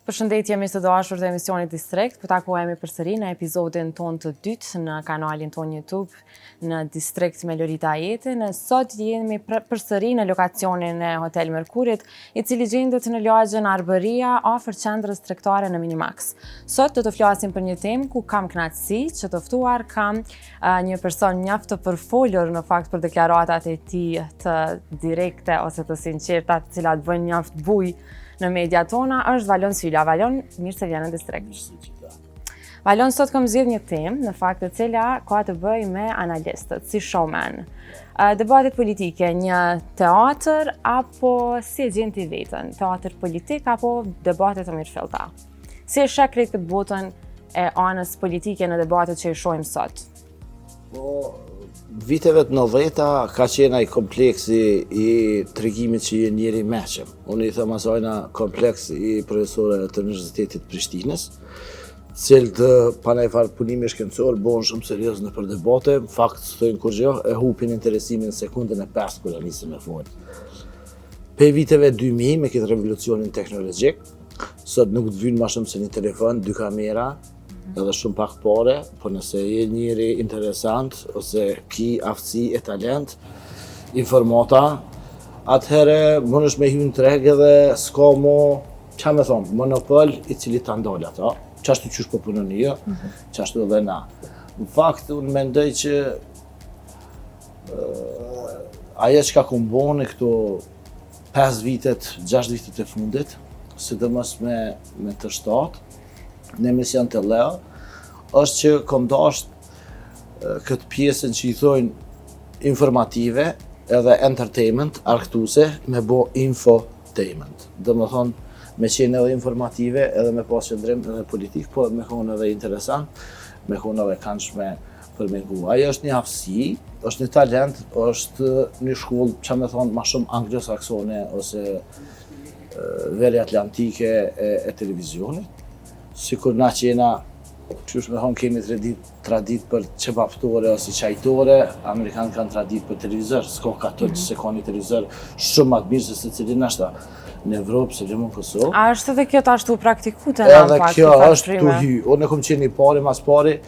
Përshëndetje miq të dashur të emisionit Distrikt, po takohemi përsëri në episodin tonë të dytë në kanalin tonë YouTube në Distrikt me Lorita Ajetin. Sot jemi përsëri në lokacionin e Hotel Merkurit, i cili gjendet në lagjen Arbëria, afër qendrës tregtare në Minimax. Sot do të flasim për një temë ku kam kënaqësi që të ftuar kam një person mjaft të përfolur në fakt për deklaratat e tij të direkte ose të sinqerta, të cilat bëjnë mjaft bujë në media tona është Valon Syla. Valon, mirë se vjen në Distrikt. Valon, sot kam zgjedh një temë, në fakt e cila ka të bëjë me analistët, si showman. Debatet politike, një teatr apo si e gjen ti veten? Teatr politik apo debate të mirëfillta? Si e sheh krejt këtë botën e anës politike në debatet që i shohim sot? Po, viteve të nëdhjeta ka qenë ai kompleksi i tregimit që je njeri i meçëm. Unë i them asajna kompleks i profesorëve të Universitetit të Prishtinës, cilët pa naj farë punimi shkencor, bohen shumë serioz nëpër debate, në fakt s'thojnë kurgjo, e hupin interesimin në sekundën e 5 kur e nisin me folë. Pej viteve 2000, me këtë revolucionin teknologjik, sot nuk të vynë ma shumë se një telefon, dy kamera, edhe shumë pak pare, po nëse je njeri interesant, ose ki aftësi e talent, informata, atëherë mundesh me hy në treg edhe s'ka mo, qa me thonë, monopol i cili ta ndal ata, qashtu qysh po punoni ju, mm -hmm. qashtu edhe na. Në fakt, unë mendoj që ajo çka kom bo në këto 5 vitet, 6 vitet e fundit, sidomos me, me të shtatë, në emision të Leo, është që kom dasht këtë pjesën që i thojnë informative edhe entertainment, argëtuse, me bo infotainment. Domethonë, me qenë edhe informative, edhe me pas qëndrim edhe politik, po me konë edhe interesant, me konë edhe kandshme për me ngu. Ajo është një aftësi, është një talent, është një shkollë, që me thonë, ma shumë anglosaksone, ose veri atlantike e, e televizionit, sikur na qena, qysh me thonë, kemi traditë tradit për qebaptore ose çajtore, amerikanët kanë traditë për televizor, s'ka katun mm -hmm. s'e ka një televizor shumë ma të mirë se secili nashta në Evropë, se le mo në Kosovë. A është edhe kjo tash tu praktiku te na Edhe kjo është tu hy. Unë kom qenë i pari, mas pari,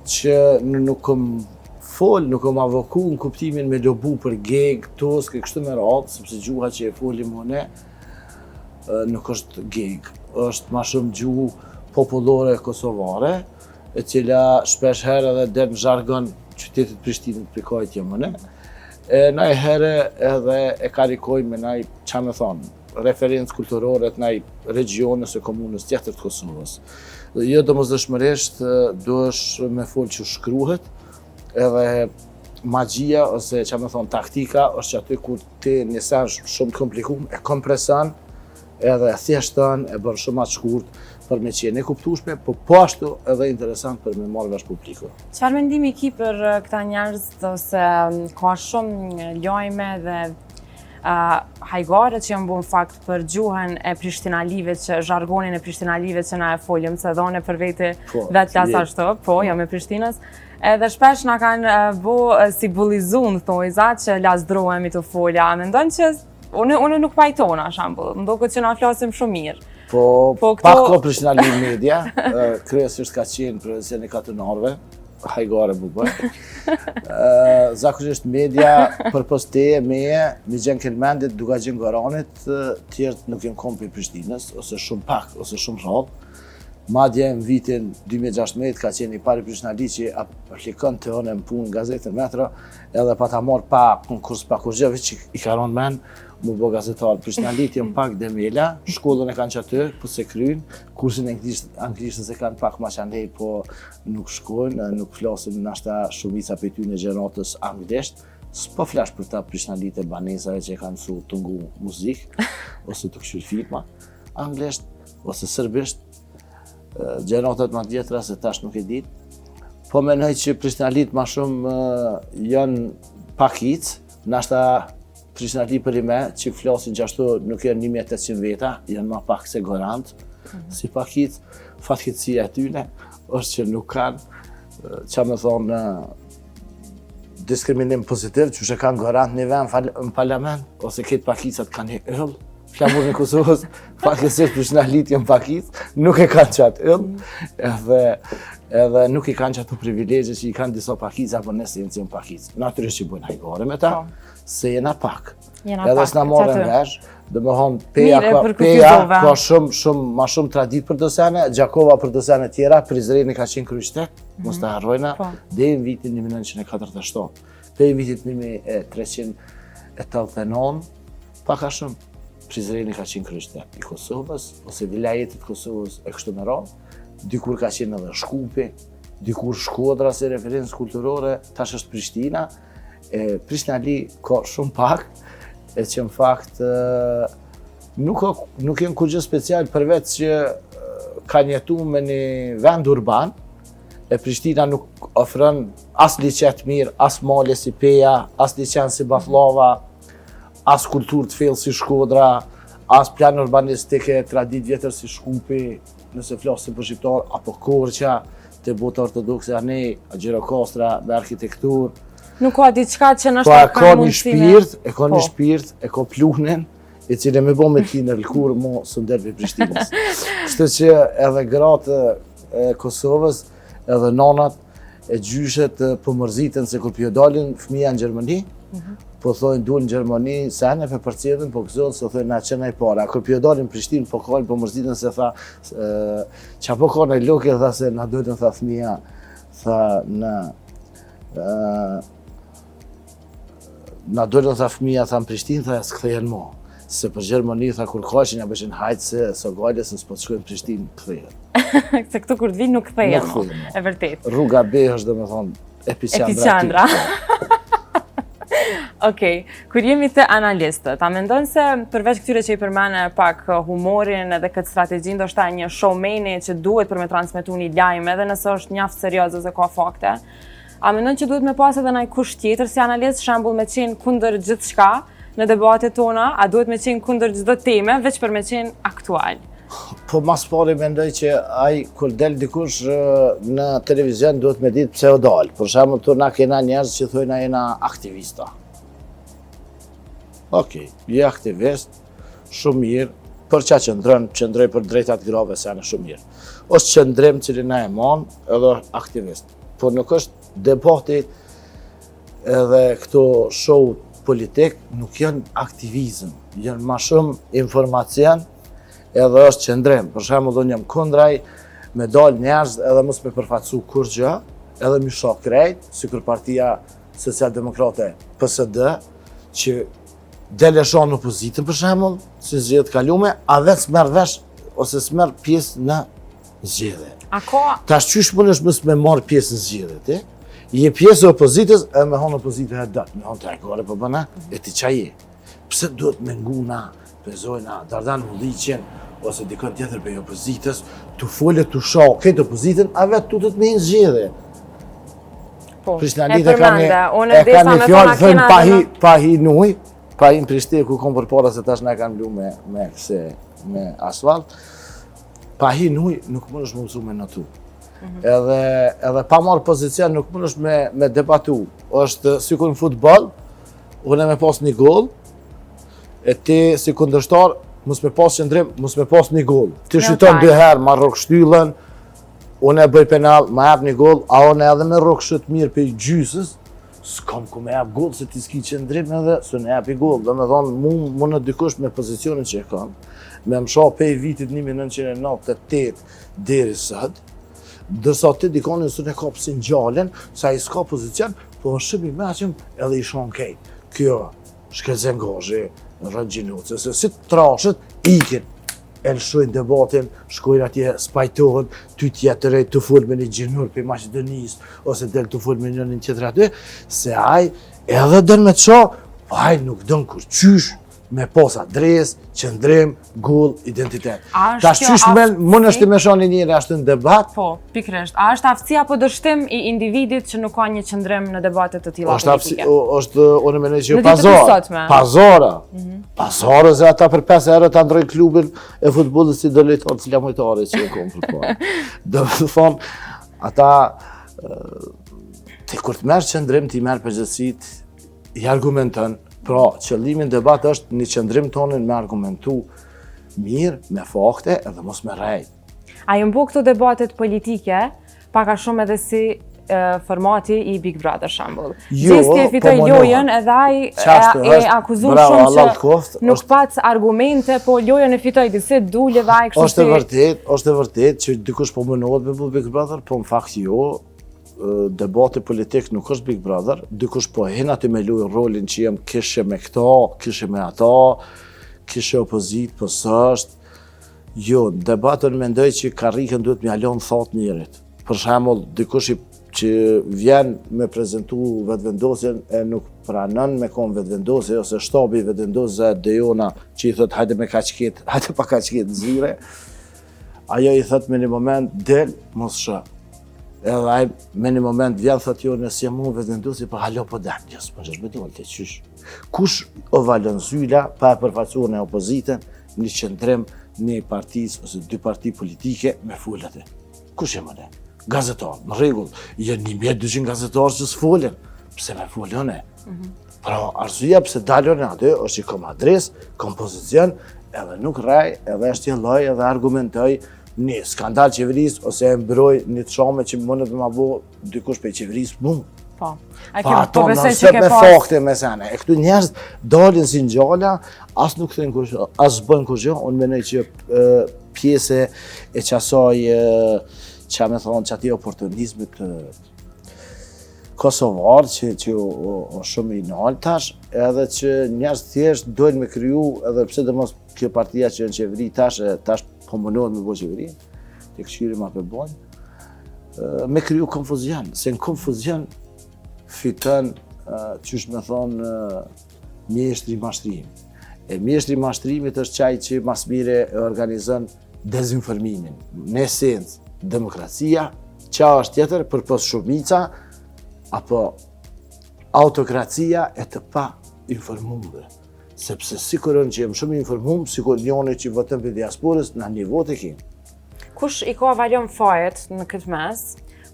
që nuk kom fol, nuk kom avoku në kuptimin me lobu për gegë, toskë, kështu me radhë, sepse gjuha që e folim une, nuk është gegë, është ma shumë gjuhë popullore kosovare, e cila shpesh herë edhe del në zhargon qytetit Prishtinës prej kahit jam une, e naj herë edhe e karikojmë me naj, qa me thonë, referencë kulturore të naj region ose komunës tjetër të Kosovës. Dhe jo domosdoshmërisht duhesh me folë që shkruhet, edhe magjia ose që me thonë taktika është që aty kur ti një sen shumë të komplikum e kompreson edhe e thjeshton e bën shumë ma të shkurt për me qenë e kuptueshme, po po ashtu edhe interesant për me marrë vesh publiku. Çfarë mendimi ki për këta njerëz ose ka shumë lajme dhe hajgare që janë bo në fakt për gjuhën e prishtinalive që zhargonin e prishtinalive që na e folim, se edhe une për vete po, vetë flas ashtu, po, jam e Prishtinës. Edhe shpesh na kanë bo si bullizu në thojza që lazdrohemi tu folë. A mendon që unë, unë nuk pajtona, shembull, më doket që na flasim shumë mirë. Po, po këto... pak ka prishtinali në media, kryesisht ka qenë për e katunarve, hajgare bu bërë. Zakonisht media, përpos teje, meje, Migjen Kelmendit, Dukagjin Goranit, tjerët nuk janë konë prej Prishtinës, ose shumë pak, ose shumë rrallë. Madje në vitin 2016 ka qenë i pari prishtinali që aplikon te unë në punë në gazetën Metro, edhe pata marrë pa konkurs, pa kurgjë, veç i ka ronë men, mu bo gazetar. Prishtinalit janë pak demela, shkollën e kanë qaty, po s'e kryjnë, kursin e anglishtës e kanë pak ma qanej, po nuk shkojnë, nuk flasin nashta shumica prej tyne gjeneratës anglisht, s'po flas për ta prishtinalit e banesave që e kanë mësu tu ngu muzikë, ose tu kqyrë filma, anglisht, ose serbisht, gjeneratat ma t'vjetra se tash nuk e di. Po menoj që prishtinalit ma shumë janë pakicë, nashta Prishtinali përnime që flasin qashtu nuk janë 1800 veta, janë ma pak se gorant, mm -hmm. si pakicë, fatkeqësia e tyne është që nuk kanë, qa me thonë, diskriminim pozitiv, që që kanë gorant një vend në parlament, ose këtë pakicat kanë një yll, flamurin e Kosovës, fatkeqësisht prishtinalitë janë pakicë, nuk e kanë qatë yll, edhe, edhe nuk i kanë qato privilegje që i kanë disa pakica, apo nëse janë janë pakicë. Natyrisht që bojnë hajgare me ta, po. se jena pak. Jena edhe s'na marrin vesh, domethonë, Peja ka, Peja ka shumë, shumë, ma shumë traditë për do sene, Gjakova për do sene tjera, Prizreni ka qenë kryeqytet, mm -hmm. mos të harrojna, po. deri në vitin 1947. Prej vitit 1389, pak a shumë, Prizreni ka qenë kryeqytet i Kosovës, ose vilajetit Kosovës e kështu me radhë, dikur ka qenë edhe Shkupi, dikur Shkodra si referencë kulturore, tash është Prishtina, E Prishtinali ka shumë pak, e që në fakt nuk, nuk janë kurgjë special përveç që kanë jetu me një vend urban, e Prishtina nuk ofron as liqe të mirë, as male si Peja, as liqen si Batllava, as kulturë të thellë si Shkodra, as plan urbanistike, traditë vjetër si Shkupi, nëse flasim për shqiptar, apo Korça, te bota ortodokse anej, Gjirokastra me arkitekturë. Nuk ka diçka që nështë po, ka një shpirt, e ka një po. shpirt, e ka pluhnin, i cili me bo me ti në lëkurë, mo s'un del prej Prishtinës. Kështu që edhe gratë e Kosovës, edhe nonat, e gjyshet po mërziten se kur po ju dalin fëmija në Gjermani, mhm. po thojnë dul në Gjermani, se ene pe përcjellin, po gëzohen se thojnë na qenë i para. Kur po ju dalin në Prishtinë, po kajnë, po mërziten se tha, Qa po ka në loke, tha se na duhet tha fëmija, tha në... Na dolën tha fëmija, tha në Prishtinë, tha s'kthehen mo. Se për Gjermani, tha kur kajshin, ja bëshin hajtë se së gajle, se s'po të shkojnë në Prishtinë, kthehen. se këtu kur të vinë nuk kthehen mo, e vërtet. Rruga B është domethonë, epiqendra. Epiqendra. Okej, kur jemi te analistët, a mendon se përveç këtyre që i përmene pak uh, humorin edhe këtë strategji, ndoshta një showmani që duhet për me transmetu një lajm edhe nëse është mjaft serioz ose ka fakte, a mendon që duhet me pas edhe naj kush tjetër si analist, shembull me qenë kundër gjithçka në debatet tona, a duhet me qenë kundër çdo teme, veç për me qenë aktual? Po ma s'pari mendoj që ai kur del dikush në televizion duhet me ditë pse o dal. Për shembull këtu na kena njerëz që thojnë na jena aktivista. Okej, je aktivist, shumë mirë, për ça qëndron, qëndroj për drejtat grave se janë shumë mirë. Është qëndrim cilin na e mon edhe aktivist. Po nuk është debati edhe këto show politik nuk janë aktivizëm, janë ma shumë informacion edhe është qëndrim. Për shembull, unë jam kundra me dalë njerëz edhe mos me përfaqësu kurgjë, edhe me sha krejt, sikur partia socialdemokrate PSD, që del e shan opozitën për shembull, si zgjedhjet kalume, a vetë s'merr vesh ose s'merr pjesë në zgjedhje. A ka... Tash qysh mundesh mos me marrë pjesë në zgjedhje, ti? Je pjesë e opozitës, e me thonë opozita e dobët, me thonë të hajgare po bëna, e ti qa je? Pse duhet me ngu na, pezojna Dardan Mulliqin, ose dikon tjetër prej opozitës, tu folë tu sha këtë opozitën, a vetë tutet me hi n'zgjedhje. Po, e përmende, unë e ka një fjalë, thënë pa hi, pa hi n'ujë, pa hi në Prishtinë, ku kom përpara se tash na e kanë mlu me, me, se, me asfalt, pa hi n'ujë, nuk mundesh me mësu me notu. Mm -hmm. Edhe, edhe pa marrë pozicion, nuk mundesh me, me debatu. është sikur në futbol, unë me pas një gol, e ti si kundërshtar, mos me pas qëndrim, mos me pas një gol. Ti shuton dy herë, ma rrok shtyllën, unë e bëj penal, ma jap një gol, a unë edhe me rrok shut mirë prej gjysës, s'kam ku me jap gol, se ti s'ki qëndrim edhe, s'un e japi gol. Domethonë, mu, mu në dikush me pozicionin që e kam, me më sha pej vitit 1998 deri sot, ndërsa ti dikonin s'un e kap si n'gjalen, se ai s'ka pozicion, po është shumë i meqëm edhe i shan kejt. Kjo, Shkëlzen Gashi, Rron Gjinoci, se si të trashet, ikin, e lëshojnë debatin, shkojnë atje, s'pajtohen, ty tjetër e tu fol me një gjinur prej Maqedonisë, ose del tu fol me njënin tjetër aty, se ai edhe don me të sha, po ai nuk don kurqysh me pas adresë, qëndrim, gol, identitet. Tash qysh mundesh ti me sha një njeri ashtu në debat? Po, pikërisht. A është aftësi apo dështim i individit që nuk ka një qëndrim në debate të tilla është politike? Është, unë mendoj që pazar. Pazara. Mhm. Pazara se ata për 5 euro ta ndrojnë klubin e futbollit si do lojtar të Flamurtarit që e kom përpara. Domethonë, ata ti kur të merr qëndrim, ti merr përgjegjësitë, i argumenton. Pra, qëllimi në debat është një qëndrim tonin me argumentu mirë, me fakte edhe mos me rrejt. A janë bo këto debatet politike, pak a shumë edhe si formati i Big Brother shembull. Jo, Gjesti e po fitoi lojën edhe ai e, e akuzu shumë që nuk pat argumente, po lojën e fitoi disi dul edhe ai kështu si. Është e vërtet, është e vërtet që dikush po mundohet me bo Big Brother, po në fakt jo, debati politik nuk është Big Brother, dikush po hin aty me lujt rolin që jem kishe me këto, kishe me ato, kishe opozitë, po s'është. Jo, debat unë mendoj që karrikën duhet me ia lon thatë njerit. Për shembull, dikush i që vjen me prezentu vetëvendosjen e nuk pranon me kon vetëvendosje ose shtabi i vetëvendosjes Dejona që i thot hajde me kaqket, hajde pa kaqket në zyre. Ajo i thot me një moment del, mos shë. Edhe ai me një moment vjen thot jo nëse jam unë vetëvendosje, po halo po del. Jo, s'po me dal ti qysh. Kush o Valon Zyla pa e përfaqësuar në opozitën, një qëndrim një partisë ose dy parti politike me fol aty. Kush je more? Gazetar, në rregull, janë 1200 gazetarë që s'folin. Pse me fol une? Mm -hmm. Pra, arsyeja pse dal une aty është që kom adresë, kom pozicion, edhe nuk rrej, edhe është një lloj, edhe argumentoj një skandal qeverisë ose e mbroj një të shame që mundet me ma bo dikush prej qeverisë mu. Po. A ke po, po besoj që ke me pas... fakte me sene. E këtu njerëz dalin si ngjala, as nuk thonë kush, as bëjnë kurgjë, unë mendoj që pjesë e qasaj që me thonë që atij oportunizmit të kosovar që, që o, o, o shumë i naltë tash, edhe që njerëz thjesht dojnë me kriju, edhe pse dhe mos kjo partia që në qeveri tash, e, tash po mundohet me bo qeveri, të këqyrim a pe bojnë, me kriju konfuzion, se në konfuzion fiton, qysh me thonë, mjeshtri i mashtrimit. E mjeshtri i mashtrimit është qaj që mas mire e organizon dezinformimin. Në esencë, demokracia, qa është tjetër, përpos shumica, apo autokracia e të pa informumve. Sepse sikur unë që jem shumë informum, sikur njoni që voton për diasporës, na një votë e kemë. Kush i ka Valon fajet në këtë mes,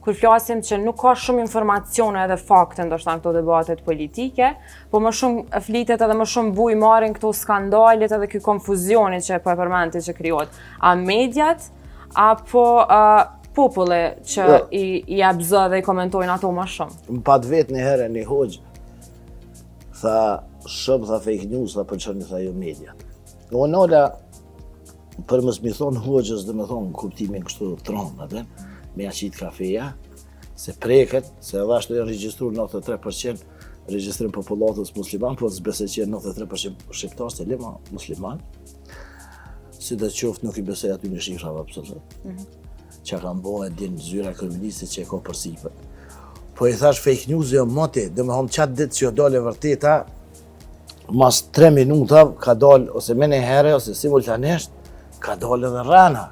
kur flasim që nuk ka shumë informacione edhe fakte ndoshta në këto debatet politike, po më shumë flitet edhe më shumë bujë marrin këto skandalet edhe ky konfuzioni që po e përmend që krijohet. A mediat apo uh, populli që jo. i, i jep zë dhe i komentojnë ato më shumë? Më pat vet një herë një hoxhë, tha shumë tha fake news, tha përçoni tha jo mediat. U nala për mos mi thonë hoxhës dhe me thonë kuptimin kështu t'ronë, atë, me ja qitë kafeja, se preket, se edhe ashtu janë regjistru 93% regjistrim popullatës musliman, po s'besoj që janë 93% shqiptar, se lema musliman, si do qoftë nuk i besoj aty në shifrave absolut. Mm -hmm. Që kanë bo e din zyra e kryeministrit që e ka përsipër. Po i thash fake news jo moti, dhe me thonë qatë ditë që jo dole vërteta, mas 3 minuta ka dalë ose menjëherë ose simultanisht ka dalë edhe rrena.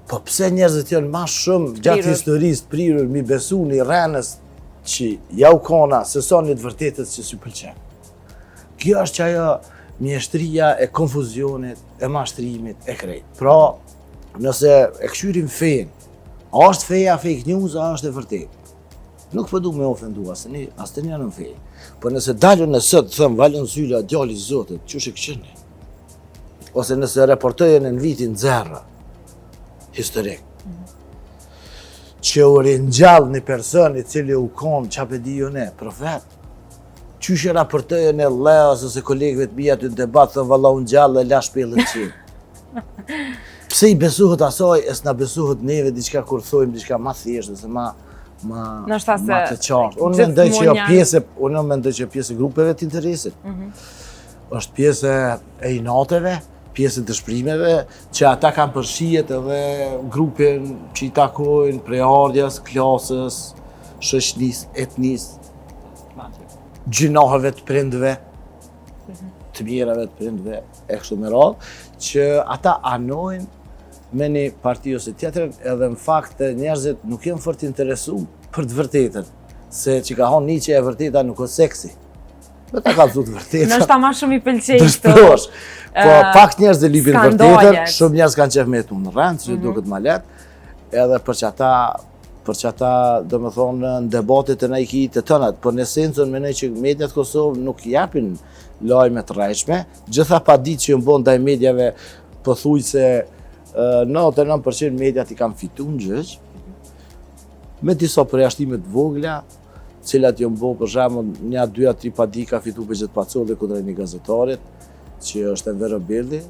Po pse njerëzit janë ma shumë gjatë historisë të prirur mi besu një rrenës që jau kona se sa një të vërtetës që s'ju pëlqen. Kjo është që ajo mjeshtria e konfuzionit, e mashtrimit, e krejt. Pra, nëse e kqyrim fenë, a është feja fake news, a është e vërtetë? Nuk po du me ofendu asnjë, asnjë në fe. Po nëse dal unë sot, them Valon Zyla, djali i Zotit, qysh e kqyrni? Ose nëse reportojnë në vitin zero, historik, që u ringjall një person i cili u konë, qa pe di une, profet, qysh e raportojnë e Leos ose kolegëve të mi aty në debat, thë valla u ngjall e la shpellën qetë. Pse i besohet asaj e s'na besohet neve diçka kur thojmë diçka ma thjesht ose ma ma ma të qartë. Unë mendoj që jo pjesë, unë mendoj që pjesë e grupeve të interesit. Mm -hmm. Është pjesë e inateve, pjesë e dëshpërimeve që ata kanë përshijet edhe grupin që i takojnë prejardhjes, klasës, shoqënisë, etnisë, gjynaheve të prindve, mhm. të mirave të prindve, e kështu me radhë, që ata anojnë me një parti ose tjetër, edhe në fakt njerëzit nuk janë fort interesu për të vërtetën, se që ka thonë Nietzsche e vërteta nuk është seksi. Me ta kallzu të vërtetën. Ndoshta ma shumë i pëlqejnë këto. Po, pak njerëz e lypin vërtetën, shumë njerëz kanë qef me jetu në rrenë, që mm -hmm. duket ma lehtë, edhe për që ata për që ata, do me thonë, në debatet e na i ki të tënat, por në esencën mendoj që mediat Kosovë nuk japin lajme të rrejshme, gjitha paditë që janë bo ndaj mediave, pothuajse 99% mediat i kanë fitu në gjyq, me disa përjashtime të vogla, cilat janë bo për shembull një, dy a tri padi ka fitu Behgjet Pacolli kundra një gazetarit, që është Enver Roberti,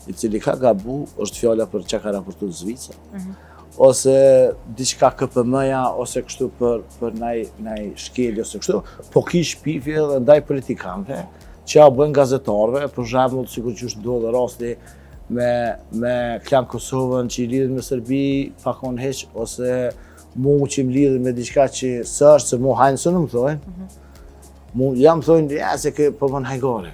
i cili ka gabu, është fjala për që ka raportu në Zvicër. Mm -hmm. Ose diçka KPM-ja, ose kështu për, për naj, naj shkelje, ose kështu, po ki shpifje edhe ndaj politikanëve, që ja bëjnë gazetarëve, për shembull, sikur që është ndodhë rasti me, me Klan Kosovën që i lidhin me Serbi, pa konë hiq, ose mu që më lidhin me diçka që s'është, se mu hajnë së në më thojnë, mm -hmm. mu jam thojnë, ja, se kë po bën hajgare.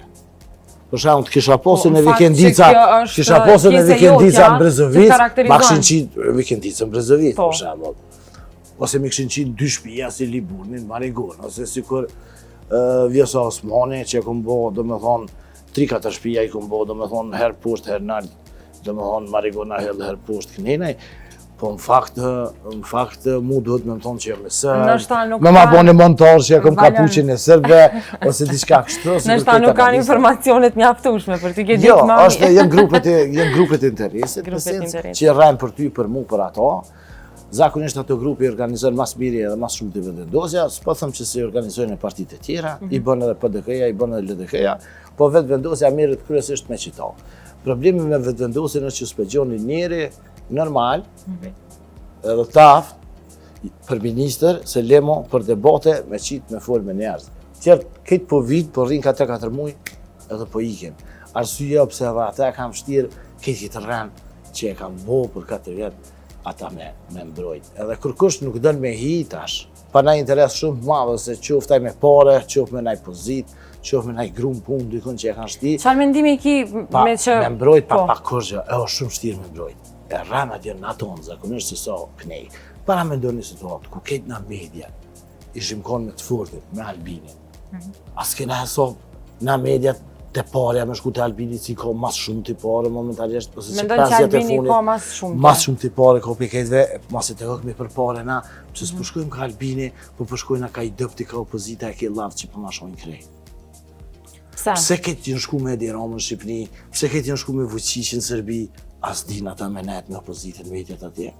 Për shembull, të kisha pasë po, në vikendica, kisha pasë në vikendica në Brezovicë, ma kishin qitë vikendica në Brezovicë, po. për shembull. Ose mi kishin qitë dy shpija si Liburnin, Marigonë, ose sikur Vjosa Osmani, që e kom bo, do me thonë, 3-4 shpija i kom bo, do me thonë, herë poshtë, herë naltë, do me thonë, Marigona Hill, herë poshtë, kënenaj, po në fakt, në fakt, mu duhet me më thonë që jam me sërë, me ma bo një montazh që e kom kapuqin e sërbve, ose diçka kështu. Nështë nuk kanë informacionet mjaftueshme për ty ke jo, ditë mami. Jo, është, janë grupet e, janë grupet e interesit, grupet interesit. që rrenë për ty, për mu, për ato, Zakonisht ato grupe i organizon mas miri edhe mas shumë të Vetëvendosja, s'po them që s'i organizojnë partitë e tjera, mm -hmm. i mhm. bën edhe PDK-ja, i bën edhe LDK-ja, po Vetëvendosja merret kryesisht me qito. Problemi me Vetëvendosjen është që s'po gjon një njeri normal, mm -hmm. edhe t'aftë, për ministër, se lemo për debate me qitë me folë me njerëz. Tjerët, këtë po vitë, po rrinë ka 3-4 muj, edhe po ikin. Arsyeja pse edhe ata e kanë vështirë, këtë këtë rrenë që e kanë bo për 4 vjetë, ata me, me mbrojt. Edhe kërkush nuk don me hi tash, pa naj interes shumë të madh, ose qoftë ai me pare, qoftë me naj pozitë, qoftë me naj gru n'punë, dikun që e kanë shti. Çfarë mendimi ki pa, me që... Me mbrojt pa, po. pa kurgjë, e është shumë vshtirë me mbrojt. E rrenat janë në tonë, zakonisht se sa knej. Paramendo një situatë, ku krejt na media, ishim konë me të fortin, me Albinin. Mm -hmm. A s'kena hesap na mediat te parja me shku te Albini si ka mas shumë të pare momentalisht, ose që 5 vjet e fundit. Ka mas shumë. Mas shumë të pare ka prej krejtve, masi të hëkmi për pare na, pse s'po mhm. shkojmë ka Albini, po po shkojmë ka i dëpti ka opozita e ke lavë që po na shojnë krejt. Pse? Pse krejt janë shku me Edi Ramën në Shqipëri, pse krejt janë shku me Vučićin në Serbi, a s'din ata me net me opozitën mediat atje.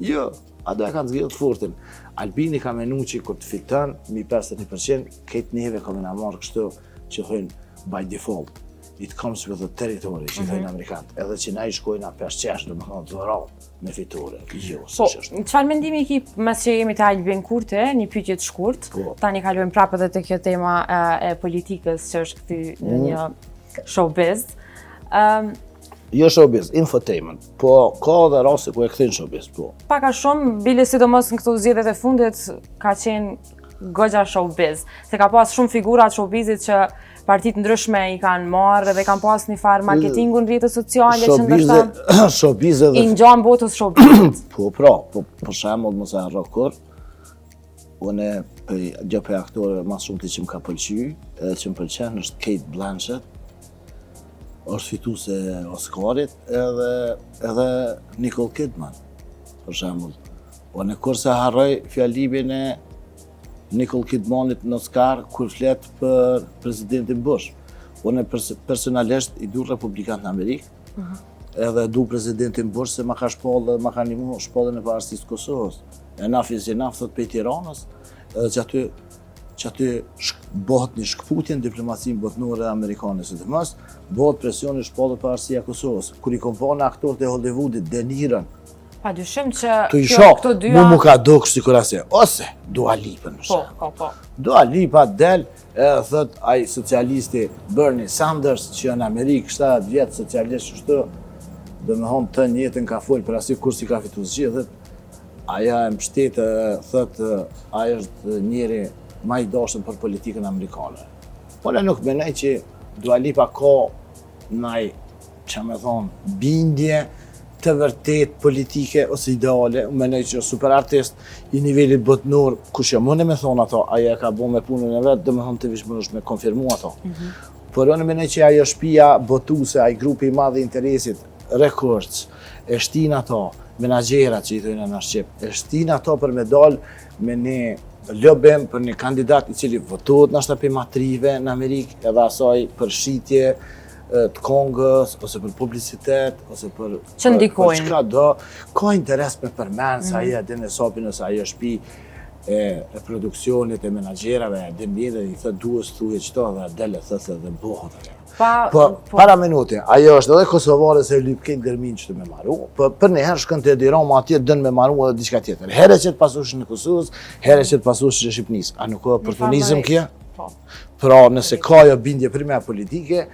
Jo, ata e kanë zgjedhë të fortin. Albini ka menu që kur të fiton mi 51%, krejt neve ka me na marrë kështu që thojnë by default. It comes with the territory, që thojnë mm -hmm. amerikanët. Edhe që na i shkojnë a peshqesh, do me thonë dhuratë me fitore. Jo, po, është. Çfarë mendimi ki, mes që jemi te Albin Kurti, një pyetje të shkurt, po. tani kalojmë prapë edhe te kjo tema e, e politikës që është kthy në mm. një showbiz. Um, jo showbiz, infotainment. Po, ka edhe raste ku e kthejnë showbiz, po. Pak a shumë, bile sidomos në këto zgjedhjet e fundit, ka qenë goxha showbiz. Se ka pas shumë figura të showbizit që partitë ndryshme i kanë marrë dhe kanë pas një farë marketingu në rrjetet sociale që ndoshta showbiz edhe i ngjan botës showbizit. Po pra, po për shembull mos e harro kurrë. Unë për një prej aktorëve ma shumë të që më ka pëlqy, edhe që më pëlqen është Cate Blanchett. Është fituese e Oscarit edhe edhe Nicole Kidman, për shembull. Unë kurrë s'e harroj fjalimin e Nicole Kidmanit në Oscar kur flet për presidentin Bush. Unë personalisht i du republikanët në Amerikë, mm -hmm. edhe du presidentin Bush se ma ka shpallë dhe ma ka nimu shpalljen e pavarësisë të Kosovës. Enough is enough, thot prej Tiranës, edhe që aty që aty bëhet një shkëputje në diplomacinë botnore amerikane, sidomos, bëhet presioni shpallet pavarësia e Kosovës. Kur i kom pa aktorët e Hollywoodit, De Niron, Pa dyshim që kjo, këto dyja... Mu mu ka dukë sikur asë, ose Dua Lipën në po, po, po. Dua Lipa del, edhe thot ai socialisti Bernie Sanders, që në Amerikë 70 vjetë socialist që do me thonë të njëtën ka folë për asi kur s'i ka fitu zgjedhjet, aja e mbështet thot ai është njeri ma i dashur për politikën amerikane. Po ne nuk menoj që Dua Lipa ka naj, që me thonë, bindje të vërtet politike ose ideale, unë menoj që është super artist i nivelit botnor, kush jam unë me thonë ato, ajo e ka bo me punën e vetë, do me thonë të vish më me konfirmu ato. Mm -hmm. Por unë menoj që ajo shpia botuse, ai grupi i madh i interesit, Records e shtin ato, menaxherat që i thojnë në shqip, e shtin ato për me dal me një lobim për një kandidat i cili votohet nashta prej ma t'rive në Amerikë edhe asaj për shitje të kongës, ose për publicitet, ose për... Që ndikojnë. Për çka do, ka interes me përmen, se ai e din hesapin, ose ajo shpi e, e produksionit, e menaxherave, e din mirë, dhe i thë duhet thuje qëto, dhe del e thë dhe bohet ajo. Pa, po, po, para minute, ajo është edhe kosovare se lyp këtë gërmin që të me maru, po për një herë shkon te Edi Rama atje dën me maru edhe diçka tjetër. Herë qet pasushin e Kosovës, herë qet pasushin e Shqipënisë. A nuk ka oportunizëm kjo? Po. Pra, nëse ka ajo bindje përmia politike,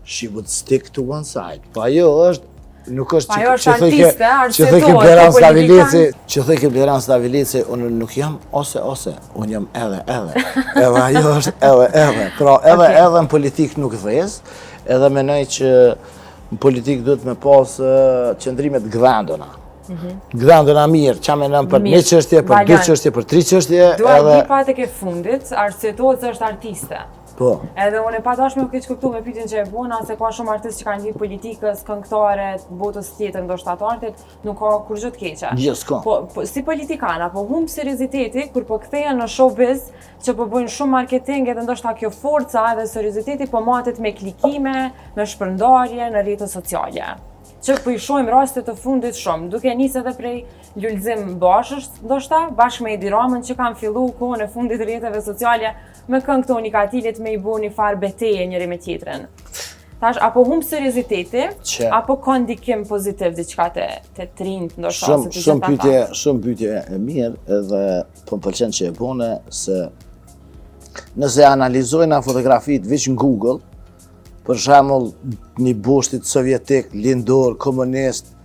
she would stick to one side. Po ajo është nuk është po ajo është artiste, që thojke Bleran Stavileci, që thojke Bleran Stavileci, unë nuk jam ose ose, unë jam edhe edhe. Edhe ajo është edhe edhe. Pra edhe okay. edhe në politikë nuk dhez, edhe menoj që në politikë duhet me pas qëndrime të gdhenduna. Mm Gdhenduna mirë, ça menon për një çështje, për dy çështje, për tri çështje, edhe Dua Lipa tek e fundit, arsyetohet se është artiste. Po. Edhe unë e pa dashme u keqkuptu me pyetjen që e bona, se ka shumë artistë që kanë lidhë politikës, këngëtare, botës tjetër, ndoshta të artit, nuk ka kurgjë të keqe. Jo, s'ka. Po, po, si politikan, apo humb serioziteti, kur po kthehen në showbiz, që po bëjnë shumë marketing edhe ndoshta kjo forca edhe serioziteti po matet me klikime, me shpërndarje në rrjetet sociale. Që po i shohim raste të fundit shumë, duke nisë edhe prej Lulzim Bashës, ndoshta, bashkë me Edi Ramën që kanë fillu kohën e fundit rrjeteve sociale me këngë të Unikatilit me i bo një farë beteje njëri me tjetrin. Tash, apo humb serioziteti, Që? apo ka ndikim pozitiv diçka te, te të rinjt, ndoshta, Shumë ose të shumë gjitha pyetje, ata. shumë pyetje e mirë edhe po më pëlqen që e bone se nëse analizojnë fotografitë veç në Google, për shembull një boshtit sovjetik, lindor, komunist,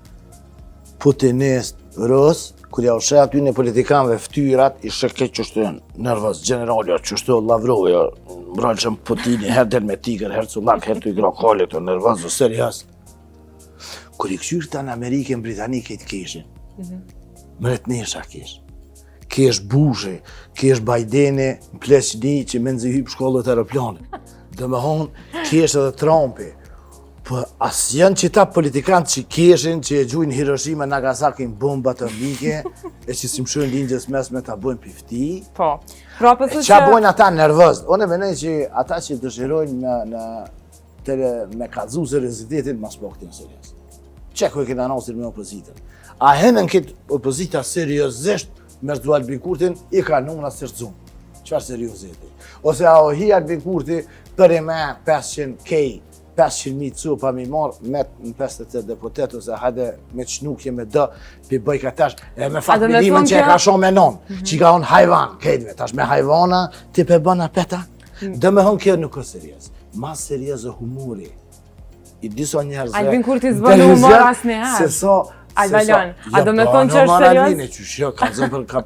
putinist, rus, kur ja u sheh aty në politikanëve fytyrat, i sheh keq qështu janë, nervoz, generali, qështu Lavrovi, mbrojtshëm Putini, herë del me tigër, herë cullak, herë të i gra kalit, nervoz, serioz. Kur i këqyr ta në Amerikë, në Britani, këtë keshin. Mm -hmm. Mretnesha kesh. Kesh Bushi, kesh Bideni, në pleqni që me nëzi hypë shkollët aeroplanit. Dhe me thonë, kesh edhe Trumpi. Po as janë qita politikanë që keshin, që e gjujnë Hiroshima, Nagasaki në bomba atomike, e që si mshojnë lindjes mesme ta bojnë pifti. Po. Pra po thu që... Qa bojnë ata nervoz? Unë e menoj që ata që dëshirojnë në, në tele, me kallzu seriozitetin, mas po këtin serioz. Qe ku e kena rastin me opozitën? A henën këtë opozita seriozisht me rrëzu Albin Kurtin, i ka numra së rrëzum. Çfarë serioziteti? Ose a o hi Albin Kurti për e me 500k 500.000 copa mi marrë me në 58 deputet ose hajde me qnukje me dë, pi bëj ka tash, e me Fatmir që e ka sha me non, mm -hmm. që i ka thonë hajvan, kejtve, tash me hajvana, ti pe bën apeta, mm. dhe me thonë kjo nuk është serioz, ma serioz e humori, i disa njerëzve, Albin Kurti s'bën humor asnjëherë. Se sa, Albalon, a do me thonë që është serioz? Albini, qysh jo, ka zënë për, ka,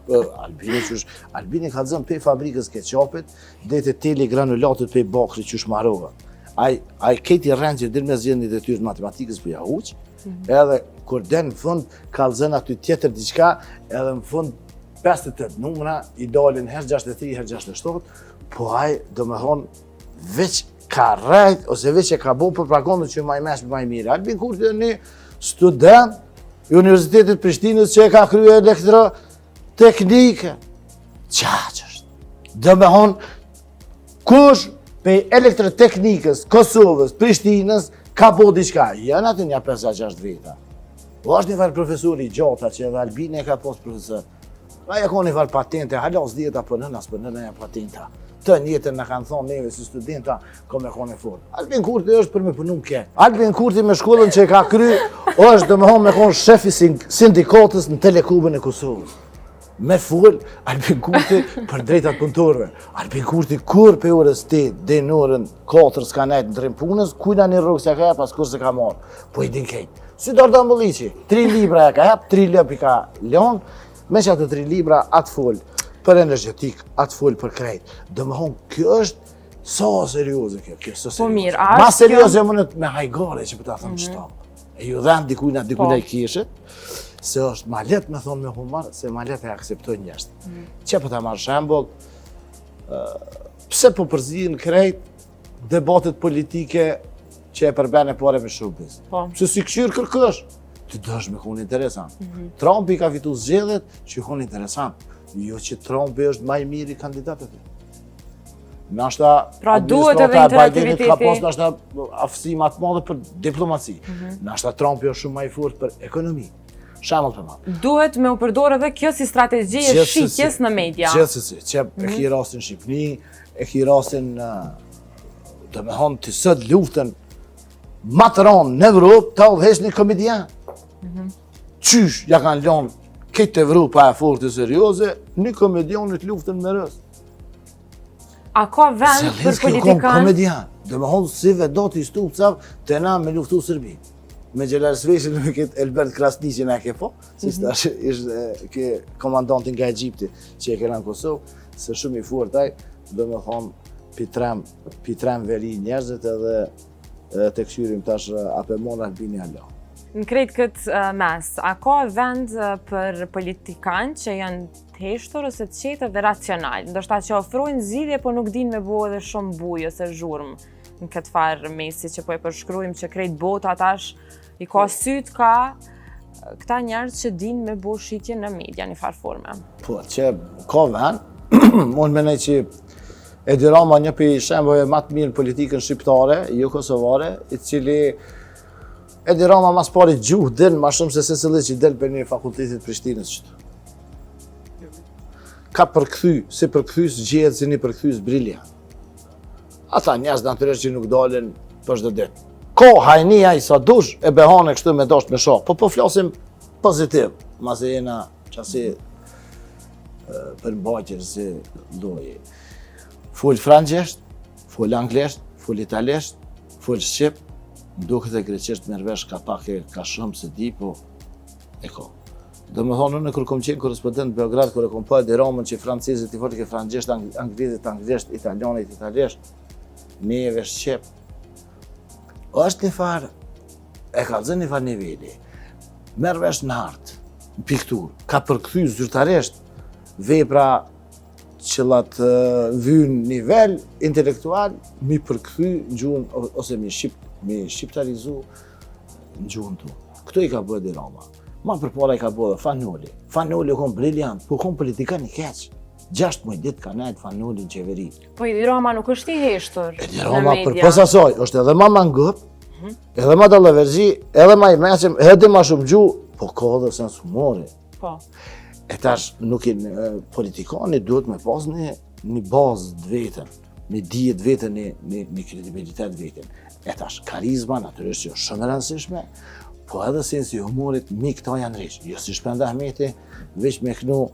Albini, qysh, Albini ka zënë pe fabrikës keqapit, Deri te teli granulatit pej bakrit qysh marova. Ai ai krejt i rrenë që din me zgjedh një detyrë të matematikës për ja huq, mm -hmm. edhe kur den në fund kallzon aty tjetër diçka, edhe në fund 58 numra i dalin herë 63, herë 67, po ai do me thonë veç ka rrejt ose veç e ka bo propagandën që ma i mesh ma i mirë. Albin Kurti një student i Universitetit Prishtinës që e ka krye elektroteknike. Qa që është? Do me thonë, kush pej elektroteknikës, Kosovës, Prishtinës, ka bo diçka? Janë aty një 5-6 veta. Po është një farë profesori i gjata që edhe Albini e ka pas profesor. A ja ka një farë patente, hala s'dihet a po nën, as po nën e patenta. Të njëjtën na kanë thonë neve si studenta, ka me kone fort. Albin Kurti është për me punu ke. Albin Kurti me shkollën që e ka kry, është do me thonë me konë shefi sindikatës në Telekomin e Kosovës. Me fol Albin Kurti për drejtat punëtorëve. Albin Kurti kur pe orës 8 deri në orën 4 s'ka nejt në ndërrim punës, kujna një rrogë s'e ka jep, as kur s'e ka marrë. Po i din krejt. Si Dardan Molliqi, tri libra e ka jep, tri lëp i ka lon, me që ato tri libra atë fol për energjetik, atë fol për krejt. Do me thonë, kjo është sa serioze kjo, kjo sa po serioze. Po mirë, a Ma serioze mundet me hajgare që për ta thëmë mm -hmm. E ju dhenë dikujna, dikujna po. i kishit, se është ma letë me thonë me humor, se ma letë e akceptojnë njerëzit. Mm. Që po ta marrë shembull, pse po përzihen krejt debatet politike që e përben e pare me showbiz. Po. Se s'i kqyr kërkush, ti dosh me konë interesant. Mm -hmm. Trumpi ka fitu zgjedhjet që konë interesant. Jo që Trumpi është ma i miri kandidat aty. Nashta pra duhet edhe interaktiviteti. Ka pas nashta aftësi ma të madhe për diplomaci. Mm -hmm. Nashta Trumpi është shumë ma i fortë për ekonomi. Shembull për madhe. Duhet me u përdor edhe kjo si strategji e shitjes në media. Gjithsesi, që e mhm. ki rastin në Shqipni, e ki rastin do me thonë ti sot luftën ma të ronë në Evropë, ta udhëheq një komedian. Mm Qysh ja kanë lonë këtë Evropa e fortë serioze, një komedianit luftën me rës. A ka vend për politikan? Komedian. Do me thonë si Vedati Stupcav të na me luftu Serbi. Me Xhelal Sveçlën me këtë Elbert Krasniqin e ke po, si mm -hmm. tash ishte ke komandantin nga Egjipti që e kena në Kosovë, se shumë i fort ai, do me thonë pi trem, pi trem veri njerëzit edhe edhe të kqyrim tash a pe mon Albini alo. Në krejt këtë mes, a ka vend për politikan që janë të heshtur ose të qetë dhe racional, ndoshta që ofrojnë zgjidhje, po nuk dinë me bo edhe shumë bujë ose zhurmë në këtë farë mesi që po e përshkrujmë që krejt bota tash i ka po. sytë ka këta njerëz që dinë me bo shitje në media një farë forme. Po, që ka vend, unë menoj që Edi Rama një prej shembujve ma të mirë në politikën shqiptare, jo kosovare, i cili Edi Rama ma s'pari gjuhë din ma shumë se secili që del prej një fakultetit Prishtinës qëtu. Ka përkthy, si përkthyes gjehet si një përkthyes briliant. Ata njerëz natyrisht që nuk dalin për çdo ditë. Ka hajni ai sa dush e behane kështu me dasht me sha. Po po flasim pozitiv, masi jena qasi përmbajtje si lloji. Fol frëngjisht, fol anglisht, fol italisht, fol shqip, më duket e greqisht merr vesh ka pak e ka shumë se di, po e ka. Do me thonë, unë kur kom qenë korrespondent në Beograd, kur e kom pa Edi Ramën që francezit i folke frëngjisht, anglezit anglisht, italianit italisht, neve shqip. është një farë, e ka zënë një farë niveli, merr vesh në art, në pikturë, ka përkthy zyrtarisht vepra qëllat vynë nivel intelektual, mi përkthy në gjuhën, ose mi, shqip, mi shqiptarizu në gjuhën tonë. Këto i ka bërë Edi Rama. Ma përpara i ka bërë dhe Fan Noli. Fan Noli u konë briliant, po u konë politikan i keq. 6 muaj ditë ka nejtë Fan Noli në qeveri. Po Edi Rama nuk është i heshtur Edi Rama përpos asaj, është edhe ma mangup, mhm. edhe ma dallaverxhi, edhe ma i meçëm, edhe ma shumë gjuhë, po ka edhe sens humori. Po. E tash nuk i politikani duhet me pas një, një bazë të vetën, një dije të vetën, një, një, një kredibilitet të vetën. E tash, karizma, natyrisht që është shumë e rëndësishme, po edhe sensi i humorit, mi këta janë rrish. Jo si Shpend Ahmeti, veç me knu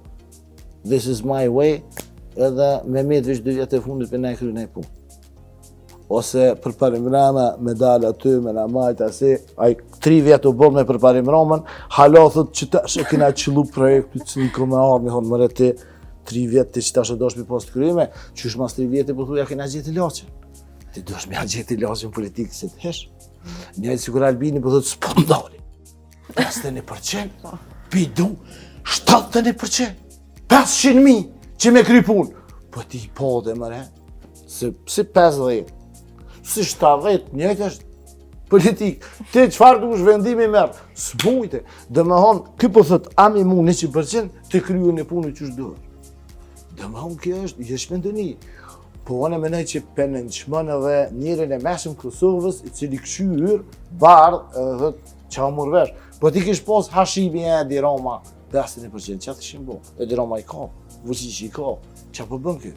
This is my way, edhe me met veç dy vjetë e fundit për na e kry një punë. Ose Përparim Rama me dalë aty, me na majtë, asi, ai tri vjetë u bërë me Përparim Ramën, hala thot që tash e kena qëllu projekti, që në me ardhë, me thonë, mëre ti, tri vjetë ti që tash e dosh mi pas të kryme, qysh mas tri vjetë po thuja kena gjetë ilaçin. Ti dosh me ja gjetë ilaçin politik, se të hesh. Njëjtë sikur Albini po thotë s'po ndali. 51%, po. Pi du, 71%, 500.000 që me kry punë. Po ti po dhe mëre, se si 50, si 70, njëjtë është politik. Ti çfarë dush vendimi merr? S'mujte. Do me thonë, ky po thot, a mi mu 100%, të kryu një punë qysh duhet. Do me thonë, kjo është, jo çmenduni. Po unë menoj që pe nënçmon edhe njerin e mesëm Kosovës, i cili kqyr, bardh, edhe thot, Qa u murr vesh? Po ti kish pos Hashimi e Edi Rama, 51%, qa të ishin bo? Edi Rama i ka, Vučići i ka, qa po bën ky?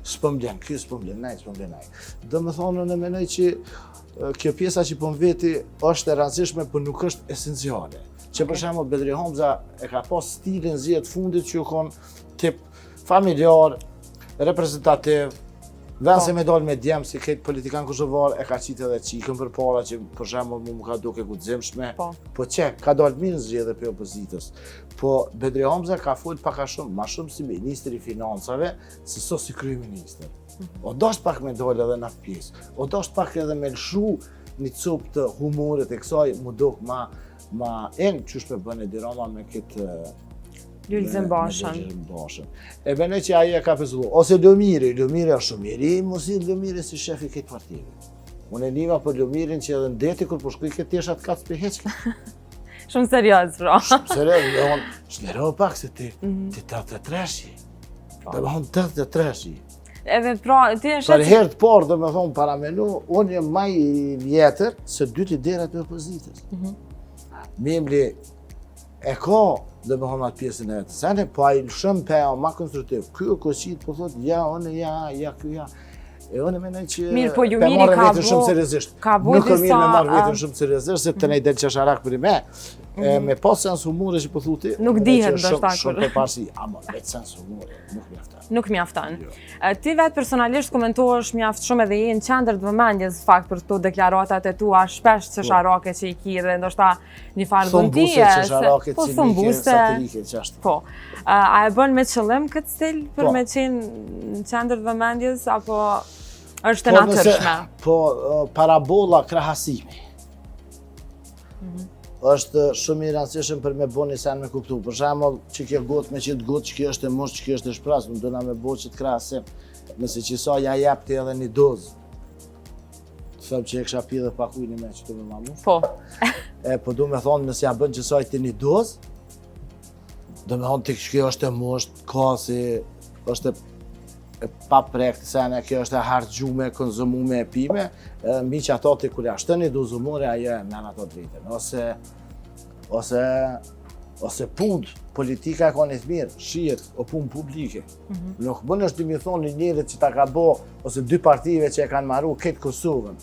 S'po m'blen ky, s'po m'blen naj, s'po m'blen naj. Do me thonë, unë menoj që kjo pjesa që po m'veti është e rëndësishme, po nuk është esenciale. Që për shembull Bedri Hamza e ka pas stilin zgjedhjet fundit që u kon tip familjar, reprezentativ, Vend se po. me dalë me djem si këtë politikan kosovar e ka qitë edhe qikën përpara që për shembull mu më ka duke guximshme. Po. po që, ka dalë mirë në zgjedhje prej opozitës. Po Bedri Hamza ka folë pak a shumë, ma shumë si ministri i financave, se so si kryeministër. Mm -hmm. O dosht pak me dalë edhe në atë pjesë. O dosht pak edhe me lëshu një copë të humorit e kësaj, mu dok ma, ma enë qysh pe bën Edi Rama me këtë Lulzim Bashën. Lulzim Bashën. E menoj që ai e ka pezullu. Ose Lumiri, Lumiri është shumë i ri, mos i Lumiri si shefi këtë partive. Unë e nima për Lumirin që edhe në deti kur po shkoj këtë teshat katë s'pe heqke. Shumë serioz, pra. Shumë serioz, dhe unë, shlero pak se ti, mm -hmm. ti 83-shi. Po. Dhe me thonë 83-shi. Edhe pra, ti e sheh... Për herë të parë, dhe me thonë, paramenu, unë jam ma i vjetër se dy liderat e opozitës. Mm -hmm. Memli e ka, dhe me thonë atë pjesën e vetë. Sene, po ai lëshëm pe, ma konstruktiv. Ky o kosit, po thotë, ja, unë, ja, ja, ky, ja. E unë mendoj që Mirë, po Lumiri ka bo, shumë seriozisht. Ka bo Nuk është mirë me marrë veten shumë seriozisht, se të ne del qesharak për i me. E mhm. me pas sens humori që po thuti, nuk dihet ndoshta kur. Shumë përparësi, ama vetë sens humori nuk mjafton. Nuk mjafton. Jo. Ti vetë personalisht komentohesh mjaft shumë edhe je në qendër të vëmendjes në fakt për këto deklaratat e tua shpesh po. qesharake që i ki dhe ndoshta një farë dhuntie. Qesharake, po, cinike, satirike, qashtu. Po. A e bën me qëllim këtë stil për po. me qenë në qendër të vëmendjes, apo është e po, natyrshme? Po, parabola krahasimi. Mm -hmm. është shumë i rëndësishëm për me bo një sen me kuptu. Për shembull, që kjo gotë me qitë gotë, që kjo është e mush, që kjo është e shpras, më dona me bo qët krahasim. Nëse qësa ja jep ti edhe një dozë, Të them që e kisha pi dhe pak ujë një me që të me mamu. Po. E, po du me thonë, nëse ja bën qësaj ti një dozë, do me thonë ti që kjo është e musht, ka si, është e, e pa prekt, sene, kjo është e harxhume, konzumume, e pime, edhe mbi që ato ti kur ja shton një dozë humori, ajo e merr ato drejtën. Ose, ose, ose punë, politika e ka një të mirë, shihet, o punë publike. Mm -hmm. Nuk mundesh ti mi thonë një njerit që ta ka bo, ose dy partive që e kanë maru këtë Kosovën.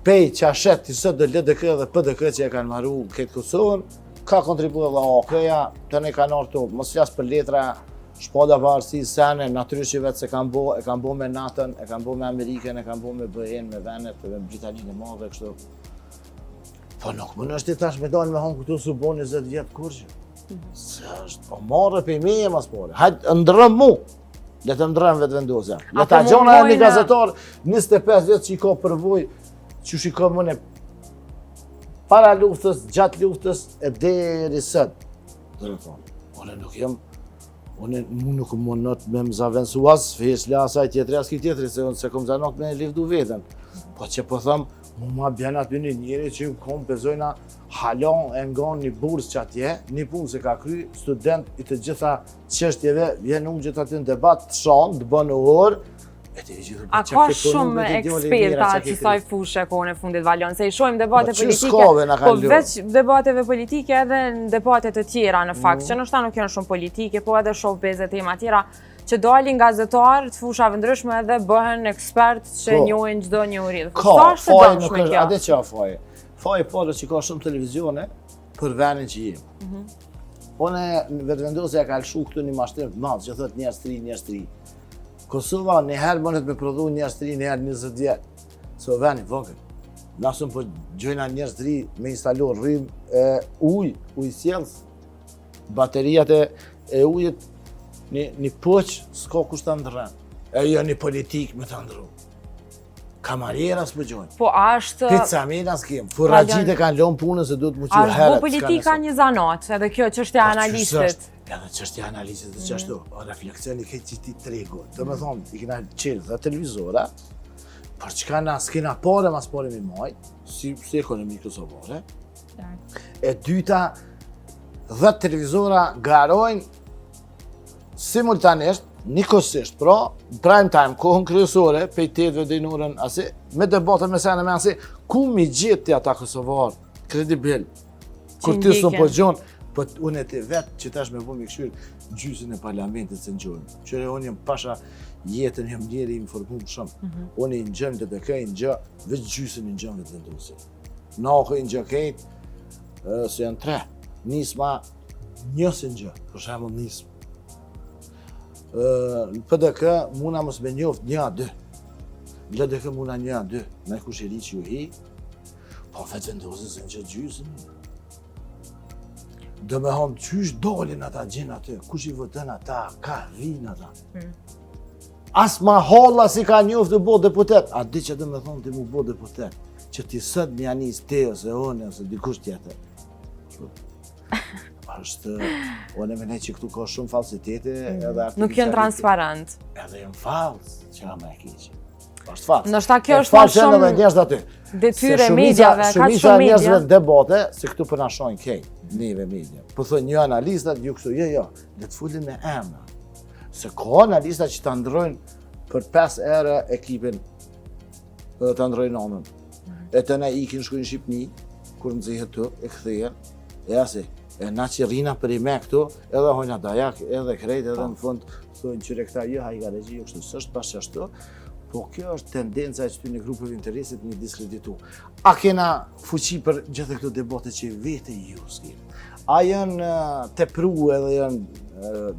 Pej që a shet ti sot dhe LDK dhe PDK që e kanë maru këtë Kosovën, ka kontribu edhe AAK-ja, të ne kanë ardhë to, mos flas për letra, shpallja pavarësisë sene, natyrisht që vetë se kanë bo, e kanë bo me NATO-n, e kanë bo me Amerikën, e kanë bo me BE-n, me venet, me Britaninë e Madhe, kështu. Po nuk mundesh ti tash me dalë me thonë këtu s'u bo 20 vjet kurgjë. Se është, po marrë për meje mas pare. Hajt, ndërrëm mu. Le të ndërrëm Vetëvendosja. Le ta gjona një gazetar 25 vjet që i ka përvoj, që shiko më në para luftës, gjatë luftës, e deri sot. Dhe me thonë, unë nuk jam, unë mu nuk mundet me më zavendësu as Sveçla, as ai tjetri, as ky tjetri, se unë s'e kom zanat me livdu veten. Po që po thëmë, mu ma bjen aty një njeri që ju kom pezojna Hala e ngon një bursë që atje, një punë se ka kry, student i të gjitha çështjeve, vjen unë gjithë aty në debat, të shanë, të bënë orë, e ti gjithë A ka shumë eksperta të kësaj fushe kohën e fundit Valon, se i shohim debate po, politike, po veç debateve politike edhe në debate të tjera në fakt, mm. që ndoshta nuk janë shumë politike, po edhe showbiz e tema tjera, që dalin gazetarë të fushave ndryshme edhe bëhen ekspert që po. njohin çdo njohuri. Ka, faje nuk është, a di që a faje. Faji pare që ka shumë televizione për venin që jemi. Mm -hmm. Unë Vetëvendosja ka lëshu këtu një mashtrim të madh që thotë njerëz të ri, njerëz të ri. Kosova një herë mundet me prodhu njerëz të ri, një herë 20 vjet. Se o ven i vogël. Na s'un po gjojna njerëz të ri me instalu rrymë e ujë, ujësjellës, bateriat e, e ujit, një, një poç, s'ka kush ta ndërren. E jo një politikë me ta ndërru. Kamariera s'po gjojnë. Po a është... Pizza s'kem. Furraxhitë e kanë lonë punën se duhet mu qu herët. A është bo politika një zanat, edhe kjo çështja e po, analistit. Edhe çështja e analistit dhe qashtu. Mm. O refleksion i këtë qëti tregu. Do me thonë, i kena qelë dhe televizora, për çka na s'kena pare mas pare mi majt, si, si ekonomi kosovare. E dyta, dhe televizora garojnë simultanisht, njëkohësisht, pra, prime time, kohën kryesore, pej tetëve deri n'orën, asi, me debate, me sene, me asi, ku mi gjetë ti ata kosovar, kredibil, kur ti s'un po gjon, po unë e ti vetë që tash me bo mi këshyrë, gjysën e parlamentit s'e ngjojmë. Qyre unë jam pasha jetën, jam njeri i informum shumë. Mm -hmm. Unë i ngjoj LDK, i ngjoj, veç gjysën i ngjoj Vetëvendosje. Në AAK i ngjoj kejt, se janë tre. Nisma një s'e ngjoj, për shembull Nismë. Në PDK muna mos me njoft një a dy. Në LDK muna një a dy. Në kush i ri që ju hi, po Vetëvendosje s'e ngjoj gjysën. Do me thonë, qysh dolin ata gjinë aty, kush i voton ata, ka vinë ata. Mm. As ma holla s'i ka njoft të bo deputet. A di që do me thonë ti mu bo deputet, që ti sot me ja nis ti ose unë ose dikush tjetër. është, unë e menoj që këtu ka shumë falsitete mm. edhe artificialitete. Nuk janë transparent. Edhe janë fals, që a më e keqe. Është fals. Ndoshta kjo është më shumë edhe njerëz aty. Detyrë e mediave, ka shumë media. njerëzve në debate, se këtu po na shojnë kejt, neve media. Po thonë një analistat, ju kështu, jo, jo, le të folim me emra. Se ka analista që ta ndrojnë për 5 euro ekipin dhe ta ndrojnë anën. Mhm. E të na ikin shkojnë në Shqipni, kur nxihet tu, e kthehen, e asi, e na që rrina për i me këtu, edhe hojna dajak, edhe krejt, edhe po. në fund, thonë që këta jo hajgarexhi, jo kështu, s'është bash ashtu, po kjo është tendenca e qëtyne grupeve interesit me diskreditu. A kena fuqi për gjithë këto debate që vete ju s'kim? A janë tepru edhe janë,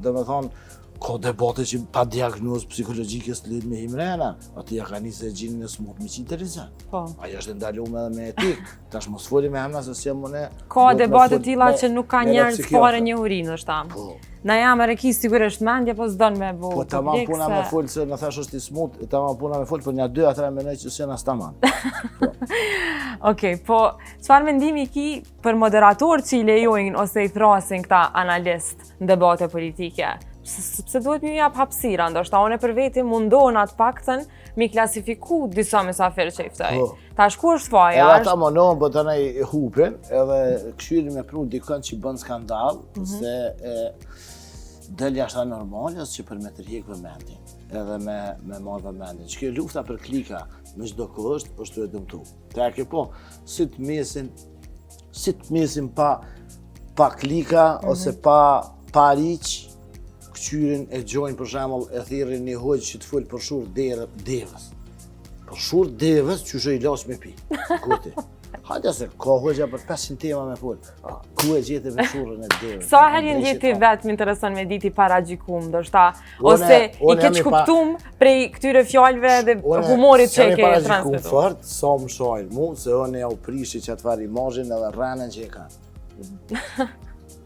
domethonë, ka debate që pa diagnozë psikologjike s'lin me hi mrena, aty ja ka nisë e gjinin e smut me qitë televizor. Po. Ajo është e ndalume edhe me etikë, tash mos folim me emna se s'jam unë... Ka debate tilla që nuk ka njerëz fare njohuri, ndoshta. Po. Na jam e ki sigurisht mendje, po s'don me bo Po tamam puna me fol se në thash është i smut, e tamam puna me fol, po një dy atra menoj që s'janë as tamam. Po. Okej, po çfarë mendimi ki për moderatorë që i lejojnë ose i thrasin këta analistë në debate politike? Pse duhet me ju jap hapësira, ndoshta unë për veti mundohna të paktën mi klasifiku disa mysafirë që i ftoj. Po. Tash ku është faja? Edhe ata munohen, po tani e hupin, edhe kqyrin me pru dikën që bën skandal, mm -hmm. se e, del jashtë normales që për me tërhjek vëmendjen, edhe me, me marrë vëmendjen. Që kjo lufta për klika me çdo kusht, është tu e dëmtu. Të e ke po, si të mesin, si të mesin pa, pa klika, mm -hmm. ose pa, pa reach, këqyrin e gjojnë për shembull e thirrin një hoxhë që të fol për shurrë derë devës. Për shurrë devës qysh e ilaç me pi. Kuti. Hajde se ka hoxha për 500 tema me fol. Ku e gjete me shurrën e devës? Sa herë je ndje ti vetë, më intereson me ditë i paragjykum, ndoshta, ose i keqkuptum prej këtyre fjalëve dhe humorit që e ke transmetu. Unë paragjykum fort, sa më shajnë mu, se unë ja u prishi qatë farë imazhin edhe rrenën që e kanë.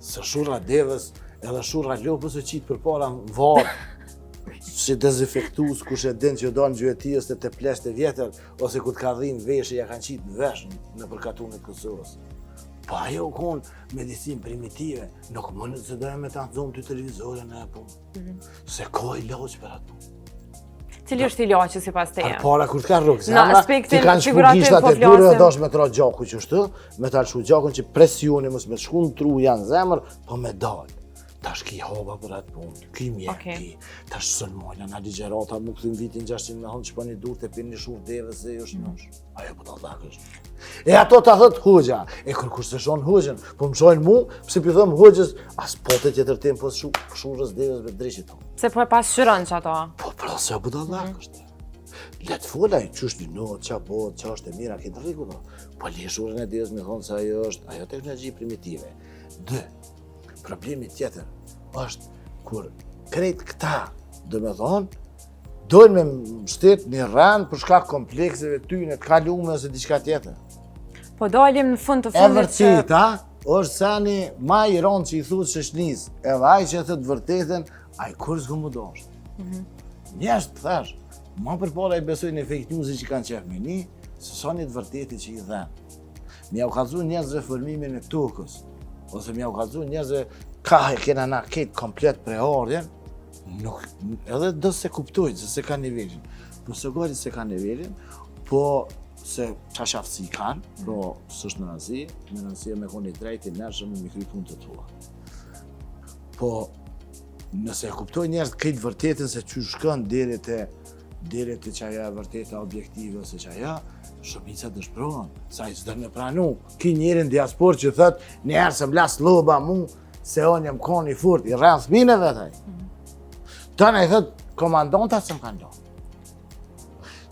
Se shurra devës, edhe shurra lopës e qitë përpara në varr, si dezinfektus, kush e din që do në gjueti ose te pleqtë e vjetër, ose kur të ka dhimë veshi, ja kanë qitë në vesh nëpër katunet Kosovës. Po ajo u konë medicinë primitive, nuk më në se doja me ta zonë të televizorin e po. Mm -hmm. Se ka ilaç për atë punë. Cili është ilaçi sipas teje? Para kur të ka rrokë zemra, t'i kanë shpu gishtat po e durve, dosh me tra gjaku qështu, me ta lëshu gjakun që presioni mos me shku në tru ja n'zemër, po me dalë. Tash ki haba për atë punë, ki mjek, okay. ki, tash sulmojnë në ligjerata, mu këthym vitin 600 me thonë që po një dur të pinë një shurrë devës e jo shnosh. Mm. Ajo po ta dhakësh. E ato ta thot hoxha, e kërkush s'e shon hoxhën, po më shojnë mu, pse po i thom hoxhës, as po të tjetër temë, po shu, shurrës devës me dreqit tonë. Se po e pasqyron që ato? Po pra se apo ta dhakësh. Mm -hmm. Le të folë ai, qysh një notë, qa po, qa është e mira, këtë rriku, po. Po le shurrën e devës me thonë se ajo është, ajo teknologji primitive. Dy, problemi tjetër është kur krejt këta, do me thonë, dojnë me mshtet një rrenë për shkak komplekseve tyne të kalume ose diçka tjetër. Po dalim në fund të fundit që... E vërteta, është seni ma i ronë që i thuhet shoqnisë, edhe ai që e thotë vërtetën, ai kurrë s'ka m'u dashtë. Mm -hmm. Njerëz të thash, ma përpara i besojnë fake news që kanë qef me ni, se sa një të vërteti që i dhenë. Me jau kallzu njerëzve formimin e tokës, ose me jau kallzu njerëzve ka e kena na ketë komplet prejardhjen, nuk, edhe do s'e kuptojnë, se s'e kanë nivelin. Po se gori s'e kanë nivelin, po se qa aftësi kanë, po s'është me rëndësi, me rëndësi e me koni drejti, nërshëm, me kry punë të tua. Po, nëse e kuptojnë njerëzit këtë vërtetën se që shkon deri te deri te qaja e vërteta objektive ose qaja, shumica dëshpërohen, se ai s'do me pranu. Ki njeri në diasporë që thot, njëherë se m'la slloba mu, se unë jam kon i fort, i rren fëmijën e vet ai. Mm -hmm. Tani i thot, komandanta se më kanë lonë.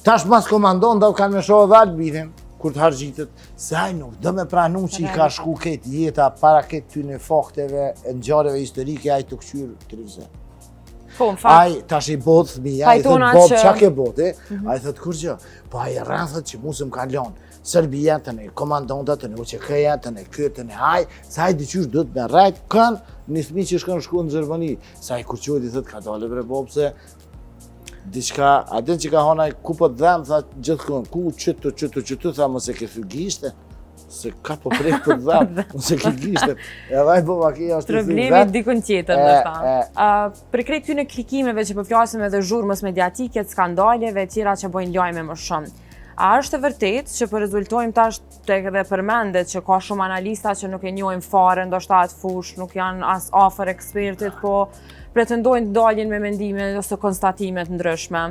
Tash mas komandanta kanë me sha edhe Albinin, kur të hargjitet, se ai nuk do me pranu që i ka shku këtë jeta para këtë tyne fakteve e ngjarjeve historike, ai të këqyrë televizor. Po, në fakt. Ai tash i bëhet fëmija, i thot bob çka ke bo ti? Mm -hmm. Ai thot kurgjë. Po ai rren thot që mu s'm kanë lënë. Serbia të ne komandanta të ne UÇK-ja të ne ky të ne ai, se ai diqysh duhet me rrejt kanë një fëmijë që shkon shku në Gjermani, se ai kur çohet i thot ka dalë bre bob se diçka, a din që ka hona ku po të dhem, tha gjithkund, ku qëtu, qëtu, qëtu, tha mos e ke thy gishte. Se ka po prek për të dhëmë, ose ki gishtet, edhe ai po vaki është i Problemi dikun tjetër, ndoshta. Për krejt këtyne klikimeve që po flasim edhe zhurmës mediatike, skandaleve e tjera që bojnë lajme më shumë. A është e vërtetë që po rezultojmë tash tek edhe përmendet që ka shumë analista që nuk e njohin fare, ndoshta atë fushë, nuk janë as afër ekspertit, po pretendojnë të dalin me mendime ose konstatime të ndryshme.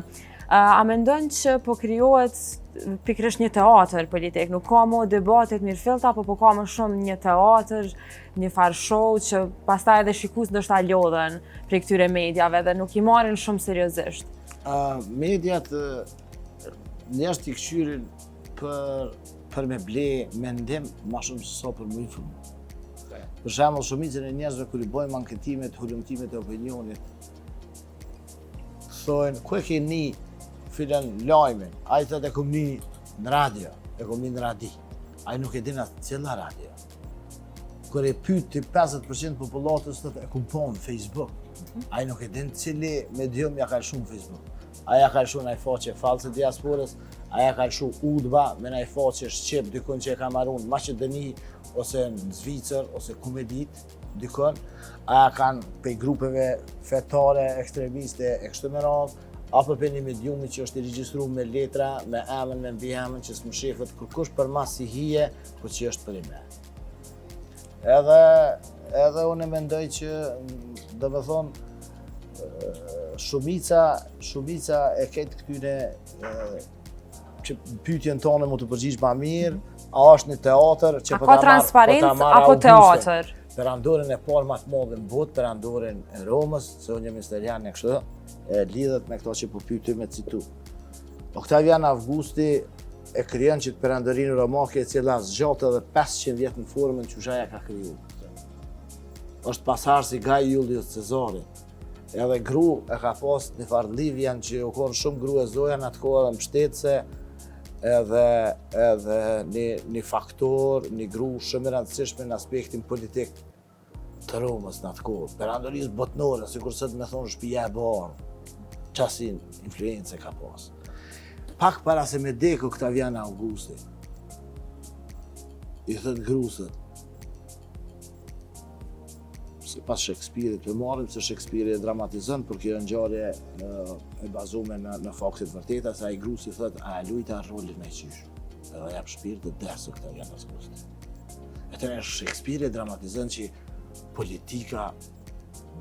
A mendon që po krijohet pikërisht një teatër politik? Nuk ka më debate të mirëfillta, po po ka më shumë një teatër, një farë show që pastaj edhe shikues ndoshta lodhen prej këtyre mediave dhe nuk i marrin shumë seriozisht. Uh, mediat njerëzit i këqyrin për, për me ble mendim ma shumë se sa për mu informu. Për shembull, shumicën e njerëzve kur i bojmë anketimet, hulumtimet e opinionit, Thojnë, ku e ke ni filan lajmin? Ai thotë e kom ni në radio, e kom ni në radi. Ai nuk e din as cila radio. Kur e pyet ti 50% popullatës thotë e kom pa në Facebook. Mhm. Ai nuk e din cili medium ja ka lëshu në Facebook. A ja ka lëshu naj faqe false diasporës, a ja ka lëshu UDBA me naj faqe shqip dikun që e ka maru në Maqedoni ose në Zvicër ose ku me ditë. dikon, a kanë prej grupeve fetare, ekstremiste, e kështu me radhë, apo prej një mediumi që është i regjistruar me letra, me emën, me mbiemën, që s'mshefet kërkush përmas si hije, po që është për ime. Edhe, edhe unë e mendoj që, domethonë, shumica, shumica e këtë këtyne që pyetjen tonë mu të përgjigj ma mirë, a është një teatër që po ta marr, po ta marr apo teatër? Perandorin e parë ma të madh në botë, perandorin e Romës, se unë jam historian e kështu, e lidhet me këto që po pyeti me citu. Oktavian Augusti e krijon qët perandorinë romake e cila zgjat edhe 500 vjet në formën që ai e ka kriju. Është pasardhës i Gaj Julius Cezarit. Edhe gru e ka pas një farë Livien që u konë shumë gru e zoja në atë kohë edhe mbështetëse, edhe, edhe një, një faktor, një gru shumë e rëndësishme në aspektin politik të Romës në atë kohë. Perandorisë botnore, sikur sot me thonë shpia e bardhë, qasi influence ka pas. Pak para se me dek Oktavian Augusti, i thotë grusë, Sipas Shekspirit, po marrim se Shekspiri e dramatizon, por kjo ngjarje e bazume në, në fakte të vërteta, se ai grusë i thotë, a e lujta rolin e qysh, edhe jap shpirt dhe des Oktavian Augusti. E tani Shekspiri e dramatizon që politika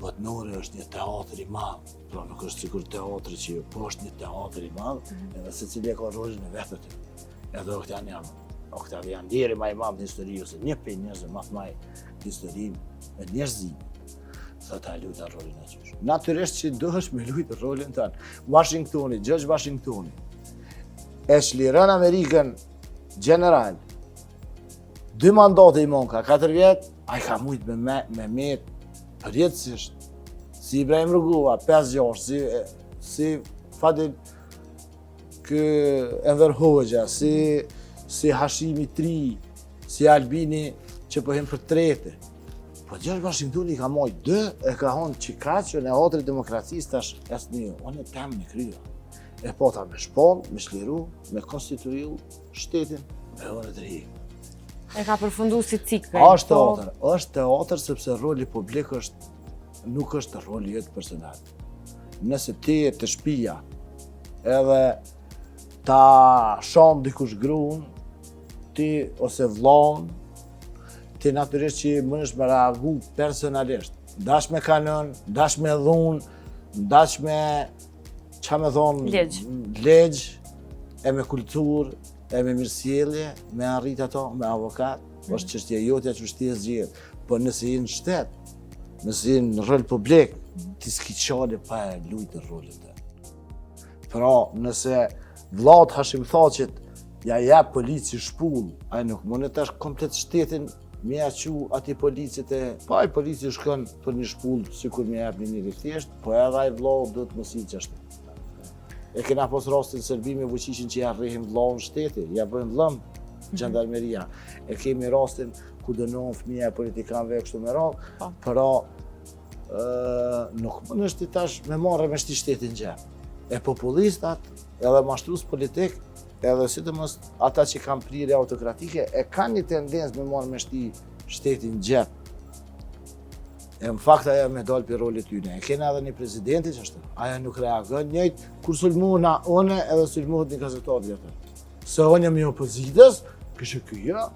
botnore është një teatr i madh, pra nuk është sikur teatri që po është një teatr i madh, mm -hmm. edhe secili e ka rolin e vet aty. Edhe Oktavian Oktavian njeri ma i madh në histori, ose një prej njerëzve ma të mdhaj në historinë e njerëzimit, thotë a lujta rolin e qysh. Natyrisht që duhesh me lujtë rolin tënd. Washingtoni, George Washingtoni, e çliron Amerikën general, dy mandate i mon ka, 4 vjet, ai ka mujtë me, me, me met përjetësisht, si Ibrahim Rugova, 5-6, si, si Fadil Ky Enver Hoxha, si, si Hashimi 3, si Albini që po hin për trete. Po George Washingtoni i ka majt dy, e ka thonë që ka që në hatër demokracisë tash esë një, unë e temë në krya. E po ta me shpall, me çliru, me konstituju shtetin, e unë të rri. E ka përfundu si cikël. është po- teatër, është teatër sepse roli publik është, nuk është roli jot personal. Nëse ti je te shpia, edhe ta shan dikush grun, ti ose vllaun, ti natyrisht që mundesh me reagu personalisht. Dash me kanun, dash me dhunë, dash me, ça me thonë, ligj, ligj e me kulturë, e me mirësjellje, me arrit ato, me avokat, mm -hmm. është çështje jotja që është ti e zgjedh. Po nëse je në shtet, nëse je në rol publik, ti s'ki çare pa e lujtë rolin tënd. Pra, nëse vllaut Hashim Thaçit ja jep polici shpull, ai nuk mundet tash komplet shtetin me ja çu atij policit e, pa ai polici shkon për një shpull, sikur me jep një njeri thjesht, po edhe ai vllau duhet me sjellë qashtu. E kena pas rastin Serbi me Vučićin që ja rrehin vllaun shteti, ja bëjnë dhëmb mhm. xhandarmeria. E kemi rastin ku dënohen fëmija e politikanëve e kështu me radhë, po. pra nuk mundesh ti tash me marrë me shti shtetin n'xhep. E populistat edhe mashtrus politik Edhe sidomos ata që kanë prirje autokratike, e kanë një tendencë me marrë me shti shtetin n'xhep. E në fakt ajo me dalë prej rolit tyne. E kena edhe një presidenti që është, ajo nuk reagon njëjtë, kur sulmohna une edhe sulmohet një gazetar tjetër. Se unë jam i opozitës, kështu kjo,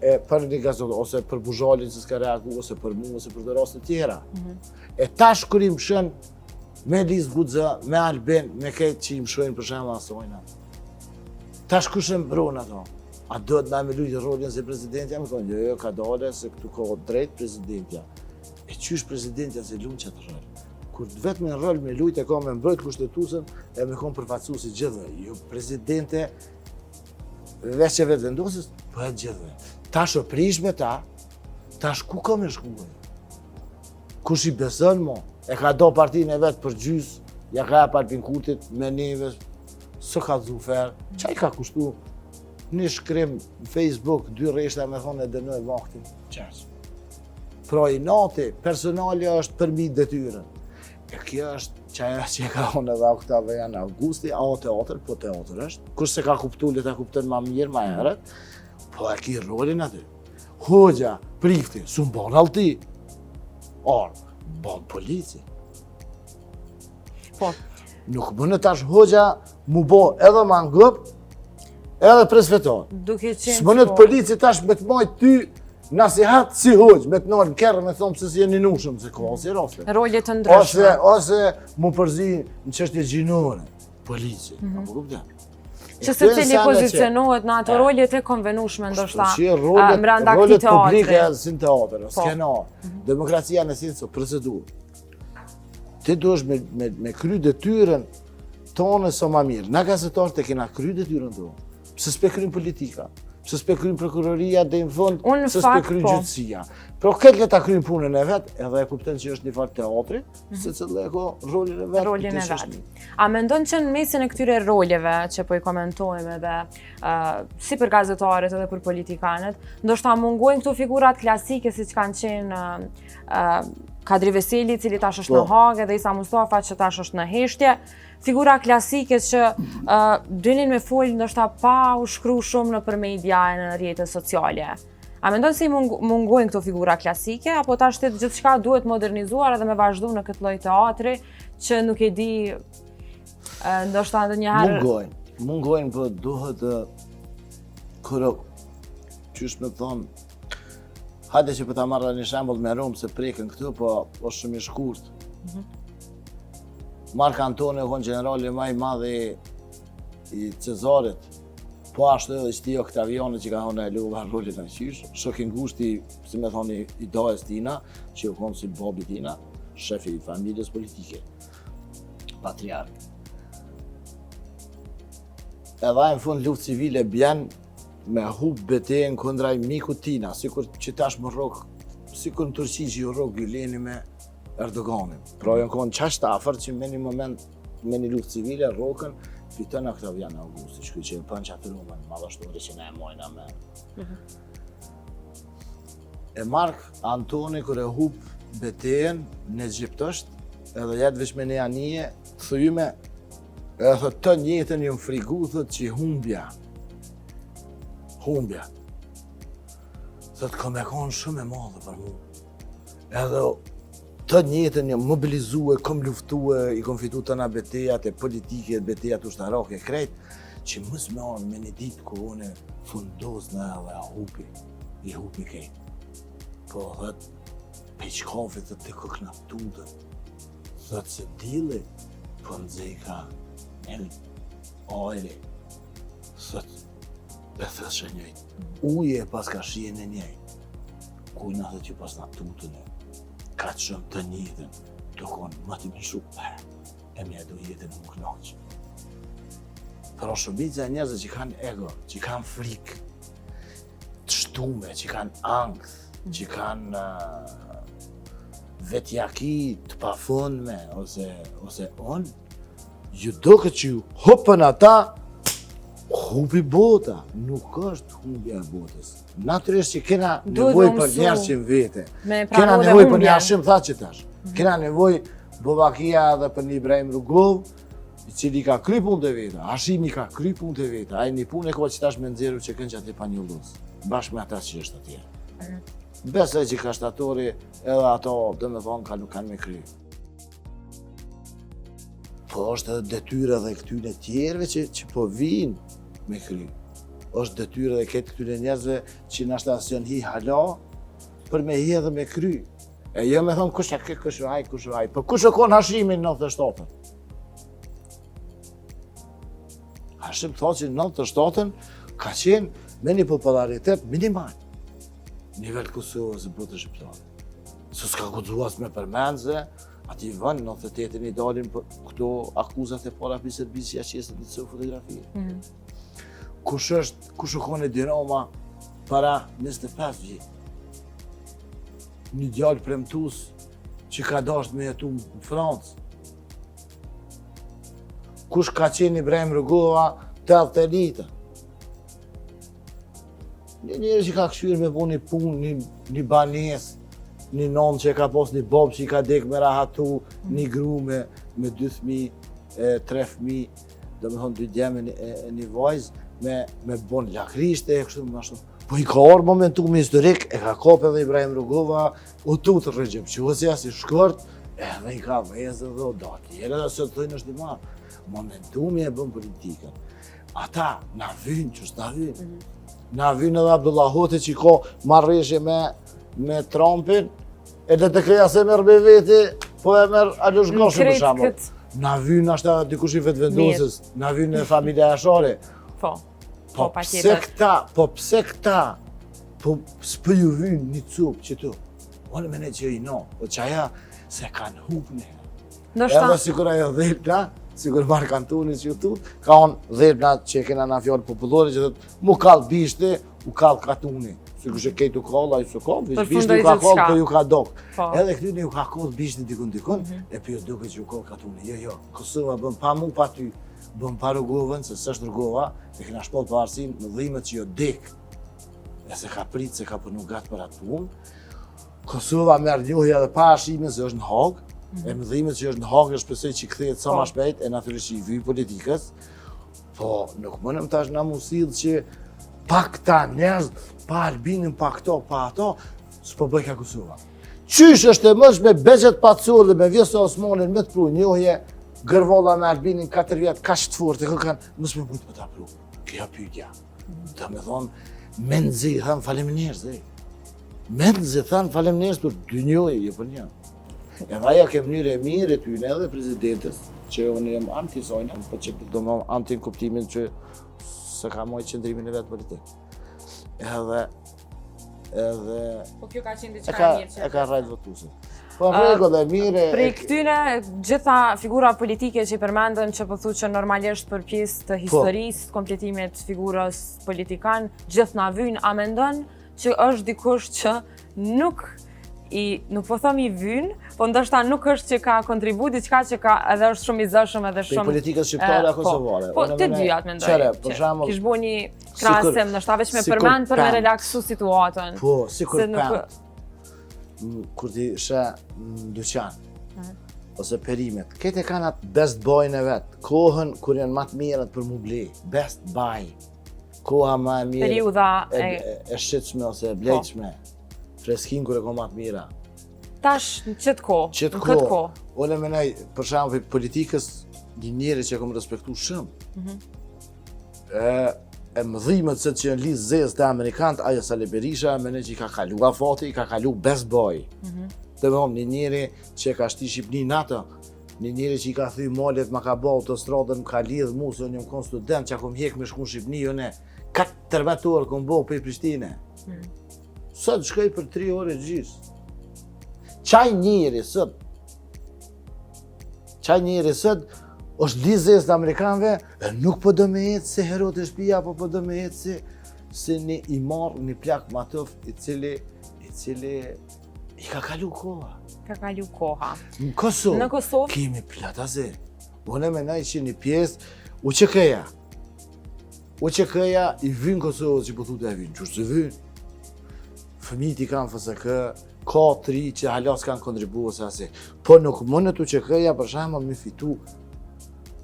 e për një gazetar, ose për Buzhalin që s'ka reagu, ose për mu, ose për të raste tjera. Mm -hmm. E tash kur i mshën me Lis Guxë, me Albin, me këtë që i mshojnë për shembull asojna. Tash kush e mbron ato? A duhet na me lujtë rolin se presidentja? Me thonë, jo, jo, ka dale se këtu ka drejt presidentja. E qysh presidentja s'e lun qatë rol? Kur të vetmin rol me lujtë e ka me mbrojt kushtetutën e me konë përfaqësues i gjithëve. Jo presidente veç e Vetëvendosjes, po e gjithëve. Tash o prish me ta, tash ku ka me shku? Kush i beson mo? E ka do partinë e vet për gjys, ja ka jap Albin Kurtit me neve, s'o kallzu fer. Qa i ka kushtu një shkrim në Facebook, dy rreshta me thonë e dënoj vaktin, qaq. Pra inati, personali është përmi detyrën. E kjo është qajo që e ka thonë edhe Oktavian Augusti, a o teatr, po teatr është. Kush s'e ka kuptu, le ta kupton ma mirë, ma herët, po e ki rolin aty. Hoxha, prifti, s'un bon allti. Or, bon polici. Po. Nuk bën tash hoxha mu bo edhe mangup, edhe presvetor. Duke qenë S'bënet po. polici tash me të majt ty nasihat si hoxhë, me të nalë në kerr me thonë pse s'je ninushëm, se ka si raste. Role të ndryshme. Ose, ose mu përzi në çështje gjinore, polici, mm -hmm. apo kupton? Që secili pozicionohet në ato role të konvenueshme ndoshta mbranda këtij teatri. Rolet publike janë si në teatr, po. skenar. Mhm. Demokracia në esencë procedurë. Ti duhesh me, me, me kry detyrën tonë sa ma mirë. Na gazetarët e kena kry detyrën tonë. Pse s'pe kryn politika? Pse s'pe kryn prokuroria deri në fund? Pse s'pe kryn po. gjyqësia? Pro këtë le ta kryn punën e vet, edhe e kupton që është një farë teatri, mm -hmm. secili e ka rolin e vet. Rolin e vet. A mendon që në mesin e këtyre roleve që po i komentojmë edhe uh, si për gazetarët edhe për politikanët, ndoshta mungojnë këto figurat klasike siç kanë qenë uh, Kadri Veseli, i cili tash është po. në Hagë, dhe Isa Mustafa që tash është në heshtje, figura klasike që uh, dinin me fol ndoshta pa u shkru shumë nëpër media e në rrjete sociale. A mendon se i mungojnë këto figura klasike, apo tash të gjithçka duhet modernizuar edhe me vazhdu në këtë lloj teatri që nuk e di ndoshta ndonjëherë... Mungojnë, mungojnë, po duhet kërë, qysh me thonë, Hajde që po ta marrë një shembull me Romë se prekën këtu, po është shumë i shkurt. Mm -hmm. Mark Antoni u konë gjenerali ma i madh i Cezarit, po ashtu edhe qëtij Oktavianit që ka thonë e luva rolin e qysh, shok i ngushtë, si me thonë, i dajës tina, që u konë si babi tina, shefi i familjes politike, patriark. Edhe ai në fund luftë civile bjen me hup betejën kundra mikut tina, sikur që tash më rrok, sikur në Turqi që ju rrok Gyleni me Erdoganin. Pra janë konë qaq të afërt që me një moment, me një luftë civile, rrokën, fiton Oktavian Augusti, që që e bën qatë Romën, madhështore që ne e mojna me. Mm E Mark Antoni kur e hup betejën në Egjipt është, edhe jet veç me një anije, thyme, edhe thot të njëjtën jam frigu, thot që humbja, Humbja. Thot, ka me konë shumë e madhe për mu. Edhe të njëjtën jam mobilizue, kom luftue, i kom fitu tëna betejat e politike, betejat ushtarake, krejt, që mos me anë me një ditë ku unë fundosna edhe a hupi, i hupi krejt. Po, thot, pej qkafit të të këkna tutën, thot se dilli, po nxeka, në ajri, Thot, e thëshë njëjtë. Uji e pas ka shijen e njëjtë. Kujna thot që pas na tutën e ka të shumë të njëjtën, të konë më të më shumë, e më do jetën më knaqë. Pra shumica e njerëzve që kanë ego, që kanë frikë, të shtume, që kanë ankth, që kanë uh, vetjaki të pafundme, ose, ose unë, Ju duket që ju hupën ata, hupi bota, nuk është humbja e botës. Natyrisht që kena nevojë për njerëz që në vete. Kena nevojë për një Hashim Thaçi tash. Mhm. Kena nevojë Bovakia edhe për një Ibrahim Rugovë. i cili ka kry punët e veta, Hashimi ka kry punët e veta, ai një punë e ka që tash me nxjerrë UÇK-në që aty pa një luz, bashkë me ata që është atje. Mm. Besoj që ka shtatori edhe ato, domethonë, kanë kanë me kry. Po është edhe detyrë edhe këtyne tjerëve që, që po vinë me kry. është detyrë edhe këtë këtyne njerëzve që nashta s'janë hi hala, për me hi edhe me kry. E jo me thonë kush e kë, kush e aj, kush e aj. Po kush e konë Hashimi në 97-ën? Hashim Thaçi në 97-ën ka qenë me një popularitet minimal. Nivel Kosovës e botës shqiptare. Se s'ka guxu as me përmend se, aty vënë në 98-ën i dalin për këto akuzat e para për Serbisë që ja qesët një copë fotografie. Mm -hmm. Kush është, kush u konë Edi Rama para 25 vjetë? Një djalë premtus që ka dasht me jetu në Francë. Kush ka qenë Ibrahim Rugova 81 Një njeri që ka kqyrë me bo një punë, një, një banesë, një nonë që ka pos një babë që i ka dek me rahatu, një gru me, me dy fmi, e, tre fmi, domethonë dy djem e, e, e një vajzë, me, me bon lakrishte e kështu më ashtu. Po i ka ardhë momentumi historik, e ka kap edhe Ibrahim Rugova, u tutë Rexhep Qosja si shkurt, edhe i ka vezë dhe o da tjere dhe se të thujnë është i marë. Momentumi e bën politikën. Ata na vynë, që s'na vynë. Mm -hmm. Na vynë edhe Abdullah Hoti që ka marrëveshje me, me Trumpin, e LDK-ja s'e merr me veti, po e merr Alush Gashi për shembull. Na vynë ashtë edhe dikush i Vetëvendosjes, na vynë familja Jashari. Po, po, po pse këta, po pse këta, po s'po ju vynë një copë qëtu. Unë menoj që i no, po që aja se kanë hupë një. Ndoshta... Edhe sikur ajo dhelpna, sikur Mark Antoni që ju tut, ka onë dhelpna që e kena në fjalë popullore që thot, mu kall bishti, u kall katuni. Sikur që kejt u kall, ai s'u kall, veç bishti u ka kall, po ju ka dok. Po. Edhe këtyne ju ka kall bishti dikun dikun, mm -hmm. e po ju duket që u kall katuni. Jo, jo, Kosova bën pa mu pa ty, bën pa Rugovën, se s'është Rugova, e kena shpall pavarësinë më dhimet që jo dek. E se ka prit, se ka punu gatë për atë punë, Kosova merr njohje edhe pa Hashimin se është në Hagë, mm -hmm. e më dhimet që është në Hagë, e shpresoj që kthehet sa ma po. shpejt, e natyrisht që i vyj politikës, po nuk munëm tash na mu sill që pa këta njerëz, pa Albinin, pa këto, pa ato, s'po bëjka Kosova. Qysh është e mundshme Behgjet Pacolli me Vjosa Osmanin me të pru njohje, Gërvalla me Albinin 4 vjet kaq të fortë, e kanë, mos me mujtë me ta pru. Kjo pyetja. Domethonë, menzi thanë faleminderit, zi. Menzi thanë faleminderit për dy njohje, jo për një. Edhe ajo ke mënyrë e mirë e tyne edhe presidentes, që unë jam anti sajna, po që do më anti në kuptimin që s'e ka majtë qëndrimin e vet politik. Edhe edhe Po kjo ka qenë diçka e mirë që e ka rrejt votuesit. Po në rregull e mirë. Prej këtyne gjitha figura politike që i përmendën që po thu që normalisht për pjesë të po. historisë, kompletimit figurës politikan, gjithë na vynë, a mendon që është dikush që nuk i nuk po them i vyn, po ndoshta nuk është që ka kontribu diçka që ka edhe është shumë i zëshëm edhe shumë Prej politikës shqiptare apo po, kosovare. Po, të dyjat mendoj. Qere, për shembull. Kish bo një krahasim, ndoshta veç me përmend për me relaksu situatën. Po, sikur pemët. Kur ti sheh në dyqan, mhm. ose perimet, këtë e kanë atë best buy-in e vet, kohën kur janë ma të mirat për mu ble, best buy, koha ma e mirë, Periudha e, e, e shitshme ose e po. blejshme, freskin kur e ka ma të mira. Tash, në qëtë kohë, në këtë kohë. Unë menoj, për shembull, politikës, një njeri që e kom respektu shumë, mm -hmm. E, e më dhimet se që janë listë zezë te Amerikanët, ajo Sali Berisha, menoj që i ka kalu afati, i ka kalu best buy. Mm -hmm. Domethonë, një njeri që e ka shti Shqipninë n'ATO, një njeri që i ka thy malet, ma ka bo autostradën, më ka lidhë mu, se unë jam konë student, që kom hjek me shku në Shqipni, jo ne, 14 orë kom bo prej Prishtine. Mm -hmm. Sot shkoj për 3 orë e gjysë. Qaj njeri, sot, Qaj njeri sot është listë zezë të Amerikanëve, e nuk po do me jetë si hero te shpia, po po do me jetë si, si një i marrë, një plak matuf, i cili, i cili i ka kalu koha. Ka kalu koha. Në Kosovë, në Kosovë, kemi plot azi. Unë menoj që një pjesë, UÇK-ja, UÇK-ja i vynë Kosovës që po thotë e vynë, që s'i vynë. Fëmijët i kanë FSK, ka të ri që hala s'kanë kontribu ose asi. Po nuk mundet UÇK-ja për shembull me fitu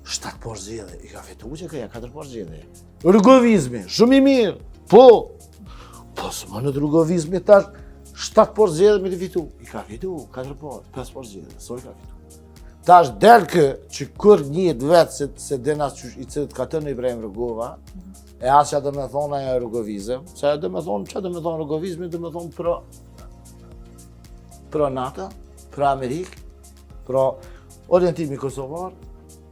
7. Shtatë por zgjedhje, i ka fitu UÇK-ja, katër por zgjedhje. Rugovizmi, shumë i mirë, po, po s'munet rugovizmi tash, shtatë por zgjedhje me t'i fitu. I ka fitu, katër por, pesë por zgjedhje, s'o i ka fitu. Tash del kë që kur një të vetë se, se dena që i cilët ka të në Ibrahim Rugova, e as që do me thonë ajo rugovizëm, se ajo do me thonë, që do me thonë rugovizmi, do me thonë pro, pro NATO, pro Amerikë, pro orientimi kosovar,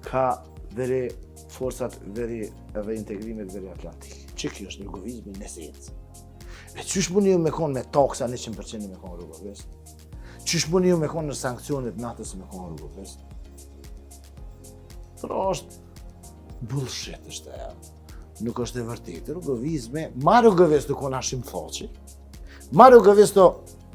ka veri forcat veri edhe integrimet veri Atlantik. Që kjo është rugovizmi në esencë. E qysh muni ju me konë me taksa 100% me konë rugovizm? Qysh muni ju me konë në sankcionet NATO-s me konë rugovist? Pra është bullshit është e. Nuk është e vërtetë. Rugovizmi, ma rugovist të konë Hashim Thaçi, ma rugovist të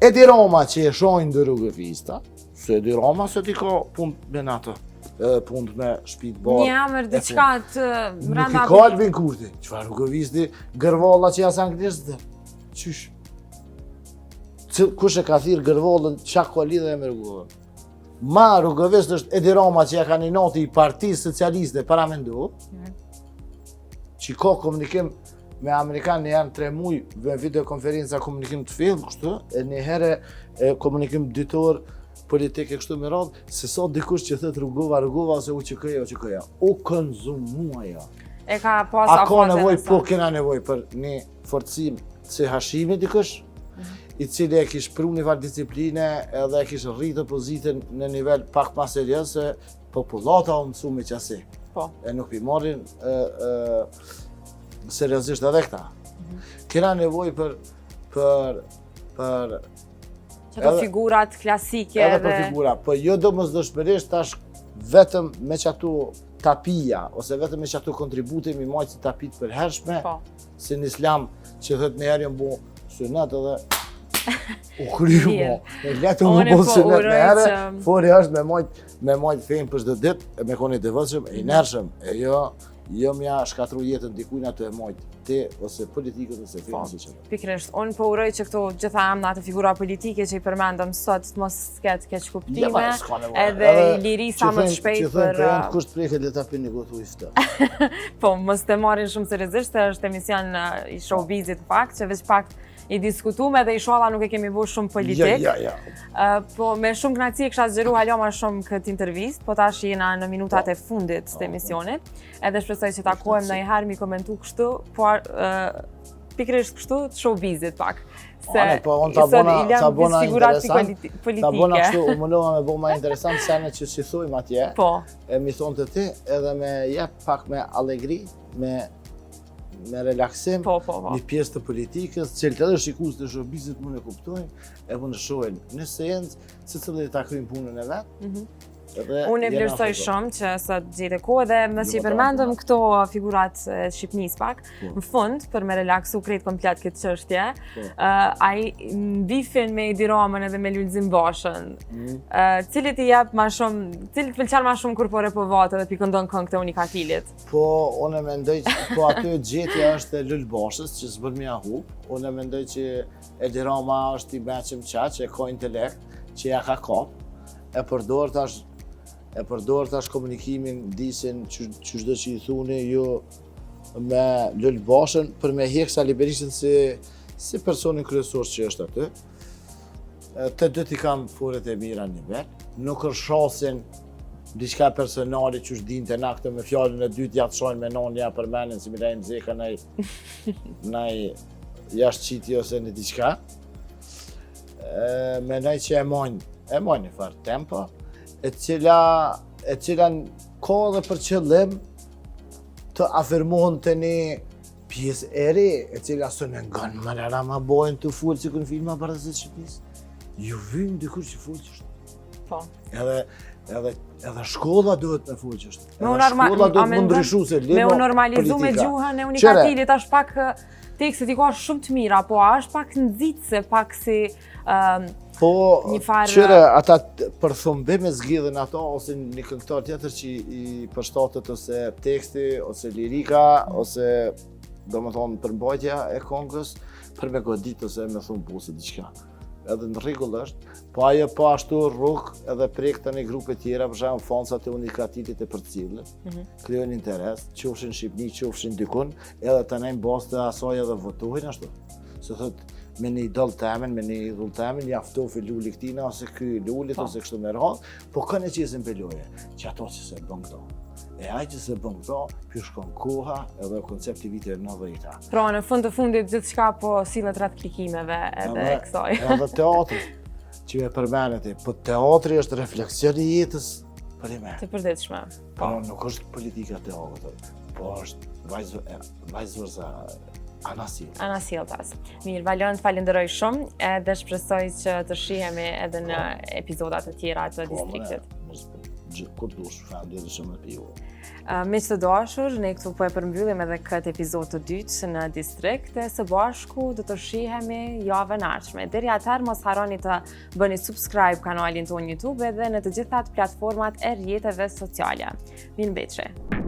Edi Rama që e shojnë dhe rugovista, se Edi Rama se ti ka punë me NATO, edhe punë me shpit barë. Një emër diçka të Nuk i ka Albin Kurti, çfarë rugovisti, gërvalla që jas anglisht dhe, qysh? Kush e ka thirrë gërvollën, qa ka lidhje me Rugovën? Ma rugovist është Edi Rama që ja ka një nati i partisë socialiste, paramendu, mm. që ka komunikim me Amerikan një herë tre muj, me videokonferenca komunikim të film, kështu, e një herë e komunikim ditor politik e kështu me radhë, se sa dikush që thët Rugova, Rugova, ose UÇK-ja, UÇK-ja. U konsumu ajo. E ka pas A ka nevoj, po kena nevoj për një forcim si Hashimi dikush, i cili e kish pru një farë disipline edhe e kish rritë opozitën në nivel pak ma serioz se popullata u mësu me qasi. Po. E nuk i marrin e, e, seriozisht edhe këta. Mm -hmm. Kena nevoj për, për, për Që të figurat klasike edhe... Edhe për figura, po jo domosdoshmërisht tash vetëm me qatu tapija, ose vetëm me qatu kontribute mi majtë si tapit përhershme, po. Si në islam që thët një herë janë bo sunet edhe u kry mo. E letë u bo po sunet një herë, fori është me majt, me majt fenë për çdo ditë, e me kon i devotshëm, e i ndershëm, e jo, jo m'ja shkatru jetën dikujna të e majt ti, ose politikën, ose fenë, po, ose që. Pikërisht, unë po uroj që këto gjitha emnat e figura politike që i përmendëm sot të mos ketë keqkuptime, edhe liri sa më të shpejt për... Që thënë, për janë kush të preket, le ta pinë një gotë ujë ftohtë. Po, mos të marrin shumë seriozisht, se është emision uh, i showbizit në fakt, që veç pak i diskutume dhe ishalla nuk e kemi bo shumë politik. Ja, ja, ja. Uh, po, me shumë kënaqësi e kisha zgjeru hala ma shumë këtë intervistë, po tash jena në minutat po. e fundit të po, emisionit, edhe shpresoj që takohem ndonjëherë mi komentu kështu, po uh, pikërisht kështu të showbizit pak. Se Ane, po, unë ta bona, ta bona interesant, ta bona kështu, u mundova me bo ma interesant sene që s'i thujmë atje, po. e mi thonë të ti, edhe me jep pak me alegri, me, me relaksim, po, po, po. një pjesë të politikës, cilët edhe shikues të showbizit mund e kuptojnë, e mund të shohin në seancë, secili ta kryjnë punën e vet, mm -hmm. Unë e vlerësoj shumë që sot gjete kohë dhe meqë i përmendëm këto figurat e Shqipnisë pak, po. në fund, për me relaksu krejt komplet këtë çështje, po. ai në bifin me Edi Ramën edhe me Lulzim Bashën, mm. cilit i jep ma shumë, cilit të pëlqen ma shumë kur po repovat edhe p'i këndon këngët e Unikatilit? Po, unë e mendoj që po aty gjetja është e Lul Bashës, që s'bën me ja hup, unë e mendoj që Edi Rama është i mençëm qaq, e ka intelekt, që ja ka kap, E përdor tash e përdor tash komunikimin, disin qysh do që i thuni ju me Lul Bashën për me hjek Sali Berishën si si personin kryesor që është aty. Të dytë i kam foret e mira në nivel. Nuk është shasin diçka personale që është din të na këtë me fjalën e dytë ja të shojnë me nonë, ja përmenin si Milaim Zeka naj, naj jashtë ose një diçka. Menoj që e mojnë, e mojnë një farë tempo, e cila, e cila ka edhe për qëllim të afirmohen të një pjesë e re, e cila s'e ngon më Rama bojnë të fulë si kënë filma për dhe Shqipnisë. Ju vynë dikur që fulë që është. Po. Edhe, edhe, edhe shkolla duhet me fulë që është. Edhe shkolla duhet me ndryshu se limo Me u normalizu me gjuhën e unikatilit, është pak Tekstet i ka shumë të mira, po a është pak nxitëse, pak si um, po, një farë... Qyre, ata për thumbim e zgjidhin ato, ose një këngëtar tjetër që i përshtatet ose teksti, ose lirika, ose domethonë përmbajtja e kongës, për me godit ose me thumbu ose diçka. edhe në rregull është, po ajo po ashtu rrok edhe prek tani grupe tjera, për shembull fansat e Unikatilit e përcjellin, mm -hmm. krijojnë interes, qofshin në Shqipni, qofshin dikun, edhe tani në bazë të asaj edhe votojnë ashtu. Se thot me një idol temin, me një idhull temin, ja ftofi Luli këtina, ose ky Lulit, po. ose kështu me radhë, po kënë e qesin për loje, që ato që se bën këto. E ai që se bën këto, p'ju shkon koha edhe koncepti viteve 90-ta. Pra, në fund të fundit, gjithçka po sillet rreth klikimeve edhe kësaj. Edhe teatri, që e përmenet e, po teatri është refleksion i jetës për i me. Të përditshme. Po, nuk është politika teatër, po është vice versa, anasjelltas. Anasjelltas. Mirë, Valon, të falenderoj shumë edhe shpresoj që të shihemi edhe në po. epizodat të tjera të po, distriktit. Po, kur dush, falenderoj shumë edhe ju. Miq të dashur, ne këtu po e përmbyllim edhe këtë epizod të dytë në distrikt e së bashku do të shihemi javën e ardhshme. Deri atëherë mos harroni të bëni subscribe kanalin tonë YouTube edhe në të gjitha platformat e rrjeteve sociale. Mirë mbetshi.